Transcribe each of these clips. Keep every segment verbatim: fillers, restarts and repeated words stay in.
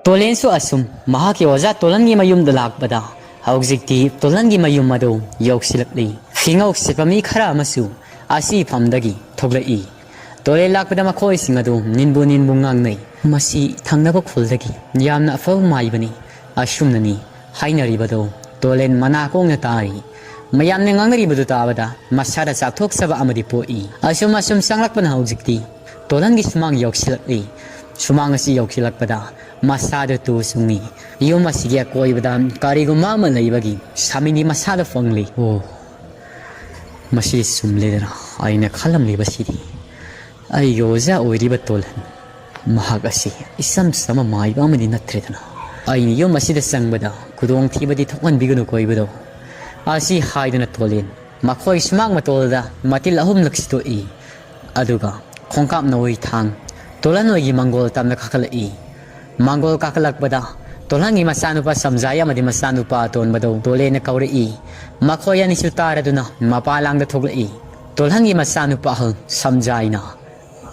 ꯇꯣꯂꯦꯟꯁꯨ ꯑꯁꯨꯝ ꯃꯍꯥꯛꯀꯤ ꯑꯣꯖꯥ ꯇꯣꯂꯟꯒꯤ ꯃꯌꯨꯝꯗ ꯂꯥꯛꯄꯗ ꯍꯧꯖꯤꯛꯇꯤ ꯇꯣꯂꯟꯒꯤ ꯃꯌꯨꯝ ꯑꯗꯨ ꯌꯧꯁꯤꯜꯂꯛꯂꯤ꯫ ꯐꯤꯉꯧ ꯁꯤꯠꯄ ꯃꯤ ꯈꯔ ꯑꯃꯁꯨ ꯑꯁꯤꯐꯝꯗꯒꯤ ꯊꯣꯛꯂꯛꯏ꯫ ꯇꯣꯂꯦꯟ ꯂꯥꯛꯄꯗ ꯃꯈꯣꯏꯁꯤꯡ ꯑꯗꯨ ꯅꯤꯟꯕꯨ ꯅꯤꯟꯕꯨ ꯉꯥꯡꯅꯩ꯫ "ꯃꯁꯤ ꯊꯪꯅꯕ ꯈꯨꯜꯗꯒꯤ ꯌꯥꯝꯅ ꯑꯐꯕ ꯃꯥꯏꯕꯅꯤ" ꯑꯁꯨꯝꯅꯅꯤ ꯍꯥꯏꯅꯔꯤꯕꯗꯣ ꯇꯣꯂꯦꯟ ꯃꯅꯥ ꯀꯣꯡꯅ ꯇꯥꯔꯤ꯫ ꯃꯌꯥꯝꯅ ꯉꯥꯡꯅꯔꯤꯕꯗꯨ ꯇꯥꯕꯗ ꯃꯁꯥꯗ ꯆꯥꯎꯊꯣꯛꯆꯕ ꯑꯃꯗꯤ ꯄꯣꯛꯏ꯫ ꯑꯁꯨꯝ ꯑꯁꯨꯝ ꯆꯪꯂꯛꯄꯅ ꯍꯧꯖꯤꯛꯇꯤ ꯇꯣꯂꯟꯒꯤ ꯁꯨꯃꯥꯡ ꯌꯧꯁꯤꯜꯂꯛꯂꯤ꯫ ꯁꯨꯃꯥꯡ ꯑꯁꯤ ꯌꯧꯁꯤꯜꯂꯛꯄꯗ ꯃꯁꯥꯗ ꯇꯨ ꯆꯨꯡꯏ꯫ ꯌꯨꯝ ꯑꯁꯤꯒꯤ ꯑꯀꯣꯏꯕꯗ ꯀꯔꯤꯒꯨꯝꯕ ꯑꯃ ꯂꯩꯕꯒꯤ ꯁꯥꯃꯤꯟꯗꯤ ꯃꯁꯥꯗ ꯐꯪꯂꯤ꯫ "ꯑꯣ, ꯃꯁꯤ ꯆꯨꯝꯂꯦꯗꯅ ꯑꯩꯅ ꯈꯜꯂꯝꯂꯤꯕꯁꯤꯗꯤ꯫ ꯑꯩꯒꯤ ꯑꯣꯖꯥ ꯑꯣꯏꯔꯤꯕ ꯇꯣꯂꯟ, ꯃꯍꯥꯛ ꯑꯁꯤ ꯏꯆꯝ ꯆꯝꯕ ꯃꯥꯏꯕ ꯑꯃꯗꯤ ꯅꯠꯇ꯭ꯔꯦꯗꯅ꯫ ꯑꯩꯅ ꯌꯨꯝ ꯑꯁꯤꯗ ꯆꯪꯕꯗ ꯈꯨꯗꯣꯡꯊꯤꯕꯗꯤ ꯊꯣꯛꯍꯟꯕꯤꯒꯅꯨ ꯀꯣ ꯏꯕꯨꯙꯧ" ꯑꯁꯤ ꯍꯥꯏꯗꯨꯅ ꯇꯣꯂꯦꯟ ꯃꯈꯣꯏ ꯁꯨꯃꯥꯡ ꯃꯇꯣꯜꯗ ꯃꯇꯤꯜ ꯑꯍꯨꯝꯂꯛ ꯁꯤꯠꯇꯣꯛꯏ꯫ ꯑꯗꯨꯒ ꯈꯣꯡꯀꯥꯞ ꯅꯥꯎꯔꯤ ꯊꯥꯡ ꯇꯣꯂꯟ ꯍꯣꯏꯒꯤ ꯃꯪꯒꯣꯜ ꯇꯝꯅ ꯀꯥꯈꯠꯂꯛꯏ꯫ ꯃꯪꯒꯣꯜ ꯀꯥꯈꯠꯂꯛꯄꯗ ꯇꯣꯂꯟꯒꯤ ꯃꯆꯥꯅꯨꯄꯥ ꯁꯝꯖꯥꯏ ꯑꯃꯗꯤ ꯃꯆꯥꯅꯨꯄꯥ ꯑꯇꯣꯟꯕꯗꯧ ꯇꯣꯂꯦꯟꯅ ꯀꯧꯔꯛꯏ꯫ ꯃꯈꯣꯏ ꯑꯅꯤꯁꯨ ꯇꯥꯔꯗꯨꯅ ꯃꯄꯥ ꯂꯥꯡꯗ ꯊꯣꯛꯂꯛꯏ꯫ ꯇꯣꯂꯟꯒꯤ ꯃꯆꯥꯅꯨꯄꯥ ꯑꯍꯜ ꯁꯝꯖꯥꯏꯅ,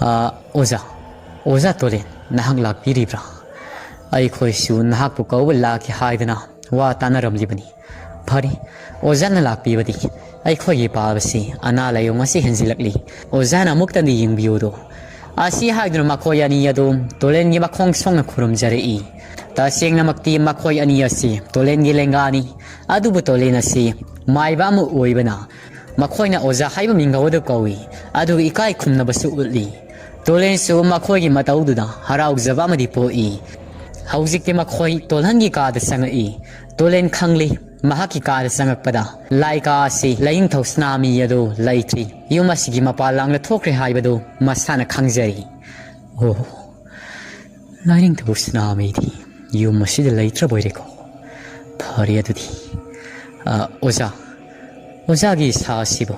"ꯑ, ꯑꯣꯖꯥ, ꯑꯣꯖꯥ ꯇꯣꯂꯦꯟ, ꯅꯍꯥꯛ ꯂꯥꯛꯄꯤꯔꯤꯕ꯭ꯔꯥ? ꯑꯩꯈꯣꯏꯁꯨ ꯅꯍꯥꯛꯄꯨ ꯀꯧꯕ ꯂꯥꯛꯀꯦ ꯍꯥꯏꯗꯅ ꯋꯥ ꯇꯥꯅꯔꯝꯂꯤꯕꯅꯤ꯫ ꯐꯔꯦ, ꯑꯣꯖꯥꯅ ꯂꯥꯛꯄꯤꯕꯗꯤ ꯑꯩꯈꯣꯏꯒꯤ ꯄꯥꯕꯁꯤ ꯑꯅꯥ ꯂꯥꯏꯌꯣꯡ ꯑꯁꯤ ꯍꯦꯟꯖꯤꯜꯂꯛꯂꯤ꯫ ꯑꯣꯖꯥꯅ ꯑꯃꯨꯛꯇꯪꯗꯤ ꯌꯦꯡꯕꯤꯌꯨꯗꯣ" ꯑꯁꯤ ꯍꯥꯏꯗꯨꯅ ꯃꯈꯣꯏ ꯑꯅꯤ ꯑꯗꯨ ꯇꯣꯂꯦꯟꯒꯤ ꯃꯈꯣꯡ ꯁꯣꯛꯅ ꯈꯨꯔꯨꯝꯖꯔꯛꯏ꯫ ꯇꯁꯦꯡꯅꯃꯛꯇꯤ ꯃꯈꯣꯏ ꯑꯅꯤ ꯑꯁꯤ ꯇꯣꯂꯦꯟꯒꯤ ꯂꯦꯡꯒꯥꯅꯤ꯫ ꯑꯗꯨꯕꯨ ꯇꯣꯂꯦꯟ ꯑꯁꯤ ꯃꯥꯏꯕ ꯑꯃ ꯑꯣꯏꯕꯅ ꯃꯈꯣꯏꯅ ꯑꯣꯖꯥ ꯍꯥꯏꯕ ꯃꯤꯡꯒꯧ ꯑꯗꯨ ꯀꯧꯏ꯫ ꯑꯗꯨꯒ ꯏꯀꯥꯏ ꯈꯨꯝꯅꯕꯁꯨ ꯎꯠꯂꯤ꯫ ꯇꯣꯂꯦꯟꯁꯨ ꯃꯈꯣꯏꯒꯤ ꯃꯇꯧꯗꯨꯗ ꯍꯔꯥꯎꯖꯕ ꯑꯃꯗꯤ ꯄꯣꯛꯏ꯫ ꯍꯧꯖꯤꯛꯇꯤ ꯃꯈꯣꯏ ꯇꯣꯂꯟꯒꯤ ꯀꯥꯗ ꯆꯪꯉꯛꯏ꯫ ꯇꯣꯂꯦꯟ ꯈꯪꯂꯤ, ꯃꯍꯥꯛꯀꯤ ꯀꯥꯗ ꯆꯪꯉꯛꯄꯗ ꯂꯥꯏꯀꯥ ꯑꯁꯤ ꯂꯥꯏꯅꯤꯡꯊꯧ ꯁꯅꯥꯃꯤ ꯑꯗꯨ ꯂꯩꯇ꯭ꯔꯤ꯫ ꯌꯨꯝ ꯑꯁꯤꯒꯤ ꯃꯄꯥꯟ ꯂꯥꯡꯗ ꯊꯣꯛꯈ꯭ꯔꯦ ꯍꯥꯏꯕꯗꯨ ꯃꯁꯥꯅ ꯈꯪꯖꯔꯤ꯫ "ꯑꯣ, ꯂꯥꯏꯅꯤꯡꯊꯧ ꯁꯅꯥꯃꯤꯗꯤ ꯌꯨꯝ ꯑꯁꯤꯗ ꯂꯩꯇ꯭ꯔꯕ ꯑꯣꯏꯔꯦꯀꯣ꯫ ꯐꯔꯦ ꯑꯗꯨꯗꯤ꯫ ꯑ, ꯑꯣꯖꯥ, ꯑꯣꯖꯥꯒꯤ ꯏꯁꯥ ꯑꯁꯤꯕꯨ,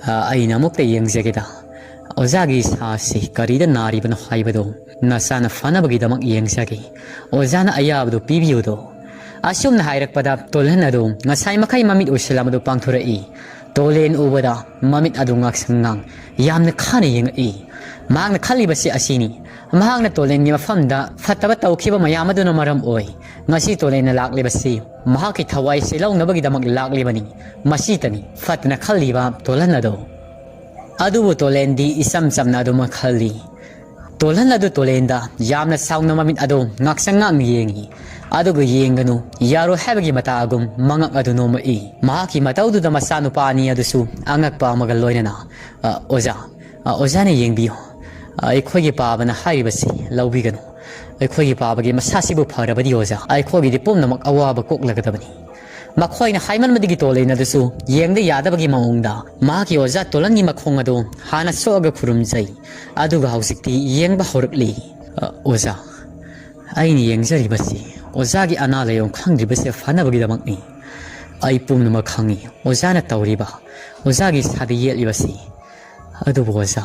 ꯑ, ꯑꯩꯅ ꯑꯃꯨꯛꯇ ꯌꯦꯡꯖꯒꯦꯗ꯫ ꯑꯣꯖꯥꯒꯤ ꯏꯁꯥ ꯑꯁꯤ ꯀꯔꯤꯗ ꯅꯥꯔꯤꯕꯅꯣ ꯍꯥꯏꯕꯗꯨ ꯅꯁꯥꯅ ꯐꯅꯕꯒꯤꯗꯃꯛ ꯌꯦꯡꯖꯒꯦ꯫ ꯑꯣꯖꯥꯅ ꯑꯌꯥꯕꯗꯨ ꯄꯤꯕꯤꯌꯨꯗꯣ"꯫ ꯑꯁꯨꯝꯅ ꯍꯥꯏꯔꯛꯄꯗ ꯇꯣꯜꯍꯟ ꯑꯗꯨ ꯉꯁꯥꯏ ꯃꯈꯩ ꯃꯃꯤꯠ ꯎꯏꯁꯤꯜꯂꯝꯕꯗꯨ ꯄꯥꯡꯊꯣꯔꯛꯏ꯫ ꯇꯣꯂꯦꯟ ꯎꯕꯗ ꯃꯃꯤꯠ ꯑꯗꯨ ꯉꯥꯡꯁꯪ ꯉꯥꯡ ꯌꯥꯝꯅ ꯈꯥꯅ ꯌꯦꯡꯉꯛꯏ꯫ ꯃꯍꯥꯛꯅ ꯈꯜꯂꯤꯕꯁꯤ ꯑꯁꯤꯅꯤ꯫ ꯃꯍꯥꯛꯅ ꯇꯣꯂꯦꯟꯒꯤ ꯃꯐꯝꯗ ꯐꯠꯇꯕ ꯇꯧꯈꯤꯕ ꯃꯌꯥꯝ ꯑꯗꯨꯅ ꯃꯔꯝ ꯑꯣꯏ ꯉꯁꯤ ꯇꯣꯂꯦꯟꯅ ꯂꯥꯛꯂꯤꯕꯁꯤ ꯃꯍꯥꯛꯀꯤ ꯊꯋꯥꯏꯁꯤ ꯂꯧꯅꯕꯒꯤꯗꯃꯛ ꯂꯥꯛꯂꯤꯕꯅꯤ꯫ ꯃꯁꯤꯇꯅꯤ ꯐꯠꯇꯅ ꯈꯜꯂꯤꯕ ꯇꯣꯜꯍꯟ ꯑꯗꯣ꯫ ꯑꯗꯨꯕꯨ ꯇꯣꯂꯦꯟꯗꯤ ꯏꯆꯝ ꯆꯝꯅ ꯑꯗꯨꯃꯛ ꯈꯜꯂꯤ꯫ ꯇꯣꯜꯍꯟ ꯑꯗꯨ ꯇꯣꯂꯦꯟꯗ ꯌꯥꯝꯅ ꯁꯥꯎꯅ ꯃꯃꯤꯠ ꯑꯗꯨ ꯉꯥꯛꯁꯪ ꯉꯥꯛꯅ ꯌꯦꯡꯏ꯫ ꯑꯗꯨꯒ "ꯌꯦꯡꯒꯅꯨ, ꯌꯥꯔꯣꯏ" ꯍꯥꯏꯕꯒꯤ ꯃꯇꯥꯒꯨꯝ ꯃꯉꯛ ꯑꯗꯨ ꯅꯣꯝꯃꯛꯏ꯫ ꯃꯍꯥꯛꯀꯤ ꯃꯇꯧꯗꯨꯗ ꯃꯆꯥꯅꯨꯄꯥ ꯑꯅꯤ ꯑꯗꯨꯁꯨ ꯑꯉꯛꯄ ꯑꯃꯒ ꯂꯣꯏꯅꯅ, "ꯑ, ꯑꯣꯖꯥ, ꯑ, ꯑꯣꯖꯥꯅ ꯌꯦꯡꯕꯤꯌꯨ꯫ ꯑ, ꯑꯩꯈꯣꯏꯒꯤ ꯄꯥꯕꯅ ꯍꯥꯏꯔꯤꯕꯁꯤ ꯂꯧꯕꯤꯒꯅꯨ꯫ ꯑꯩꯈꯣꯏꯒꯤ ꯄꯥꯕꯒꯤ ꯃꯁꯥꯁꯤꯕꯨ ꯐꯔꯕꯗꯤ ꯑꯣꯖꯥ, ꯑꯩꯈꯣꯏꯒꯤꯗꯤ ꯄꯨꯝꯅꯃꯛ ꯑꯋꯥꯕ ꯀꯣꯛꯂꯒꯗꯕꯅꯤ"꯫ ꯃꯈꯣꯏꯅ ꯍꯥꯏꯃꯟꯕꯗꯒꯤ ꯇꯣꯂꯦꯟ ꯑꯗꯨꯁꯨ ꯌꯦꯡꯗ ꯌꯥꯗꯕꯒꯤ ꯃꯑꯣꯡꯗ ꯃꯍꯥꯛꯀꯤ ꯑꯣꯖꯥ ꯇꯣꯂꯟꯒꯤ ꯃꯈꯣꯡ ꯑꯗꯨ ꯍꯥꯟꯅ ꯁꯣꯛꯑꯒ ꯈꯨꯔꯨꯝꯖꯩ꯫ ꯑꯗꯨꯒ ꯍꯧꯖꯤꯛꯇꯤ ꯌꯦꯡꯕ ꯍꯧꯔꯛꯂꯤ꯫ "ꯑ, ꯑꯣꯖꯥ, ꯑꯩꯅ ꯌꯦꯡꯖꯔꯤꯕꯁꯤ, ꯑꯣꯖꯥꯒꯤ ꯑꯅꯥ ꯂꯥꯏꯌꯣꯡ ꯈꯪꯗ꯭ꯔꯤꯕꯁꯦ ꯐꯅꯕꯒꯤꯗꯃꯛꯅꯤ꯫ ꯑꯩ ꯄꯨꯝꯅꯃꯛ ꯈꯪꯏ, ꯑꯣꯖꯥꯅ ꯇꯧꯔꯤꯕ, ꯑꯣꯖꯥꯒꯤ ꯏꯁꯥꯗ ꯌꯦꯠꯂꯤꯕꯁꯤ꯫ ꯑꯗꯨꯕꯨ ꯑꯣꯖꯥ,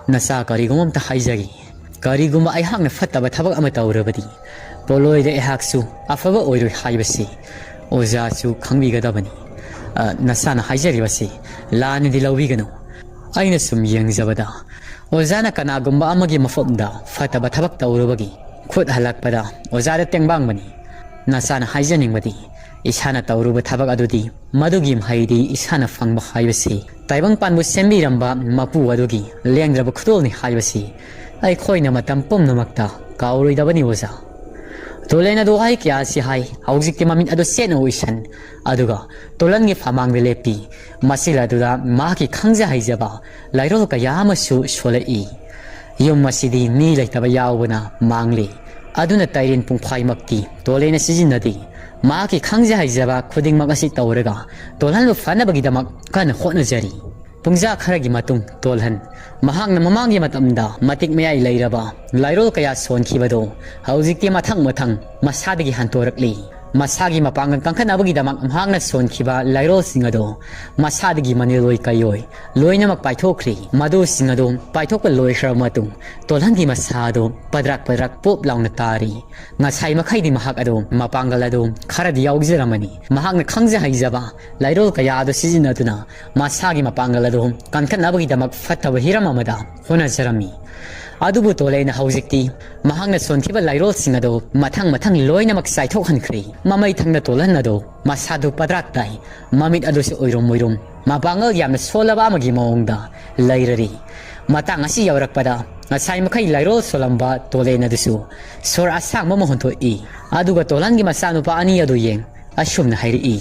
ꯅꯆꯥ ꯀꯔꯤꯒꯨꯝꯕ ꯑꯝꯇ ꯍꯥꯏꯖꯒꯦ꯫ ꯀꯔꯤꯒꯨꯝꯕ ꯑꯩꯍꯥꯛꯅ ꯐꯠꯇꯕ ꯊꯕꯛ ꯑꯃ ꯇꯧꯔꯕꯗꯤ, ꯄꯣꯠꯂꯣꯏꯗ ꯑꯩꯍꯥꯛꯁꯨ ꯑꯐꯕ ꯑꯣꯏꯔꯣꯏ ꯍꯥꯏꯕꯁꯤ ꯑꯣꯖꯥꯁꯨ ꯈꯪꯕꯤꯒꯗꯕꯅꯤ꯫ ꯑ, ꯅꯆꯥꯅ ꯍꯥꯏꯖꯔꯤꯕꯁꯤ ꯂꯥꯟꯅꯗꯤ ꯂꯧꯕꯤꯒꯅꯨ꯫ ꯑꯩꯅ ꯁꯨꯝ ꯌꯦꯡꯖꯕꯗ, ꯑꯣꯖꯥꯅ ꯀꯅꯥꯒꯨꯝꯕ ꯑꯃꯒꯤ ꯃꯐꯝꯗ ꯐꯠꯇꯕ ꯊꯕꯛ ꯇꯧꯔꯨꯕꯒꯤ ꯈꯨꯠ ꯍꯜꯂꯛꯄꯗ ꯑꯣꯖꯥꯗ ꯇꯦꯡꯕꯥꯡꯕꯅꯤ꯫ ꯅꯆꯥꯅ ꯍꯥꯏꯖꯅꯤꯡꯕꯗꯤ, ꯏꯁꯥꯅ ꯇꯧꯔꯨꯕ ꯊꯕꯛ ꯑꯗꯨꯗꯤ ꯃꯗꯨꯒꯤ ꯃꯍꯩꯗꯤ ꯏꯁꯥꯅ ꯐꯪꯕ ꯍꯥꯏꯕꯁꯤ, ꯇꯥꯏꯕꯪꯄꯥꯟꯕꯨ ꯁꯦꯝꯕꯤꯔꯝꯕ ꯃꯄꯨ ꯑꯗꯨꯒꯤ ꯂꯦꯡꯗ꯭ꯔꯕ ꯈꯨꯗꯣꯜꯅꯤ ꯍꯥꯏꯕꯁꯤ ꯑꯩꯈꯣꯏꯅ ꯃꯇꯝ ꯄꯨꯝꯅꯃꯛꯇ ꯀꯥꯎꯔꯣꯏꯗꯕꯅꯤ ꯑꯣꯖꯥ꯫ ꯇꯣꯂꯦꯟ ꯑꯗꯨ ꯋꯥꯍꯩ ꯀꯌꯥ ꯑꯁꯤ ꯍꯥꯏ, ꯍꯧꯖꯤꯛꯇꯤ ꯃꯃꯤꯠ ꯑꯗꯨ ꯁꯦꯠꯅ ꯎꯏꯁꯟ, ꯑꯗꯨꯒ ꯇꯣꯂꯟꯒꯤ ꯐꯃꯥꯡꯗ ꯂꯦꯞꯄꯤ꯫ ꯃꯁꯤꯜ ꯑꯗꯨꯗ ꯃꯍꯥꯛꯀꯤ ꯈꯪꯖ ꯍꯩꯖꯕ ꯂꯥꯏꯔꯣꯜ ꯀꯌꯥ ꯑꯃꯁꯨ ꯁꯣꯜꯂꯛꯏ꯫ ꯌꯨꯝ ꯑꯁꯤꯗꯤ ꯃꯤ ꯂꯩꯇꯕ ꯌꯥꯎꯕꯅ ꯃꯥꯡꯂꯤ꯫ ꯑꯗꯨꯅ ꯇꯥꯏꯔꯦꯟ ꯄꯨꯡꯐꯥꯏꯃꯛꯇꯤ ꯇꯣꯂꯦꯟꯅ ꯁꯤꯖꯤꯟꯅꯗꯦ꯫ ꯃꯍꯥꯛꯀꯤ ꯈꯪꯖ ꯍꯩꯖꯕ ꯈꯨꯗꯤꯡꯃꯛ ꯑꯁꯤ ꯇꯧꯔꯒ ꯇꯣꯜꯍꯟꯕꯨ ꯐꯅꯕꯒꯤꯗꯃꯛ ꯀꯟꯅ ꯍꯣꯠꯅꯖꯔꯤ꯫ ꯄꯨꯡꯖꯥ ꯈꯔꯒꯤ ꯃꯇꯨꯡ ꯇꯣꯜꯍꯟ, ꯃꯍꯥꯛꯅ ꯃꯃꯥꯡꯒꯤ ꯃꯇꯝꯗ ꯃꯇꯤꯛ ꯃꯌꯥꯏ ꯂꯩꯔꯕ ꯂꯥꯏꯔꯣꯜ ꯀꯌꯥ ꯁꯣꯟꯈꯤꯕꯗꯣ ꯍꯧꯖꯤꯛꯇꯤ ꯃꯊꯪ ꯃꯊꯪ ꯃꯁꯥꯗꯒꯤ ꯍꯟꯇꯣꯔꯛꯂꯤ꯫ ꯃꯁꯥꯒꯤ ꯃꯄꯥꯡꯒꯜ ꯀꯟꯈꯠꯅꯕꯒꯤꯗꯃꯛ ꯃꯍꯥꯛꯅ ꯁꯣꯟꯈꯤꯕ ꯂꯥꯏꯔꯣꯜꯁꯤꯡ ꯑꯗꯣ ꯃꯁꯥꯗꯒꯤ ꯃꯅꯤꯜ ꯑꯣꯏ ꯀꯩ ꯑꯣꯏ ꯂꯣꯏꯅꯃꯛ ꯄꯥꯏꯊꯣꯛꯈ꯭ꯔꯤ꯫ ꯃꯗꯨꯁꯤꯡ ꯑꯗꯨ ꯄꯥꯏꯊꯣꯛꯄ ꯂꯣꯏꯈ꯭ꯔꯕ ꯃꯇꯨꯡ ꯇꯣꯜꯍꯟꯒꯤ ꯃꯁꯥ ꯑꯗꯨ ꯄꯗ꯭ꯔꯥꯛ ꯄꯗ꯭ꯔꯥꯛ ꯄꯣꯞ ꯂꯥꯎꯅ ꯇꯥꯔꯤ꯫ ꯉꯁꯥꯏ ꯃꯈꯩꯗꯤ ꯃꯍꯥꯛ ꯑꯗꯨ ꯃꯄꯥꯡꯒꯜ ꯑꯗꯨ ꯈꯔꯗꯤ ꯌꯥꯎꯖꯔꯝꯃꯅꯤ꯫ ꯃꯍꯥꯛꯅ ꯈꯪꯖ ꯍꯩꯖꯕ ꯂꯥꯏꯔꯣꯜ ꯀꯌꯥ ꯑꯗꯨ ꯁꯤꯖꯤꯟꯅꯗꯨꯅ ꯃꯁꯥꯒꯤ ꯃꯄꯥꯡꯒꯜ ꯑꯗꯨ ꯀꯟꯈꯠꯅꯕꯒꯤꯗꯃꯛ ꯐꯠꯇꯕ ꯍꯤꯔꯝ ꯑꯃꯗ ꯍꯣꯠꯅꯖꯔꯝꯃꯤ꯫ ꯑꯗꯨꯕꯨ ꯇꯣꯂꯦꯟꯅ ꯍꯧꯖꯤꯛꯇꯤ ꯃꯍꯥꯛꯅ ꯁꯣꯟꯈꯤꯕ ꯂꯥꯏꯔꯣꯜꯁꯤꯡ ꯑꯗꯨ ꯃꯊꯪ ꯃꯊꯪ ꯂꯣꯏꯅꯃꯛ ꯆꯥꯏꯊꯣꯛꯍꯟꯈ꯭ꯔꯦ꯫ ꯃꯃꯩ ꯊꯪꯅ ꯇꯣꯜꯍꯟ ꯑꯗꯨ ꯃꯁꯥꯗꯨ ꯄꯗ꯭ꯔꯥꯛ ꯇꯥꯏ, ꯃꯃꯤꯠ ꯑꯗꯨꯁꯨ ꯎꯏꯔꯨꯝ ꯎꯏꯔꯨꯝ ꯃꯄꯥꯡꯒꯜ ꯌꯥꯝꯅ ꯁꯣꯜꯂꯕ ꯑꯃꯒꯤ ꯃꯑꯣꯡꯗ ꯂꯩꯔꯔꯤ꯫ ꯃꯇꯥꯡ ꯑꯁꯤ ꯌꯧꯔꯛꯄꯗ ꯉꯁꯥꯏ ꯃꯈꯩ ꯂꯥꯏꯔꯣꯜ ꯁꯣꯜꯂꯝꯕ ꯇꯣꯂꯦꯟ ꯑꯗꯨꯁꯨ ꯁꯣꯔ ꯑꯁꯥꯡꯕ ꯑꯃ ꯍꯣꯟꯊꯣꯛꯏ꯫ ꯑꯗꯨꯒ ꯇꯣꯂꯥꯟꯒꯤ ꯃꯆꯥꯅꯨꯄꯥ ꯑꯅꯤ ꯑꯗꯨ ꯌꯦꯡ ꯑꯁꯨꯝꯅ ꯍꯥꯏꯔꯛꯏ,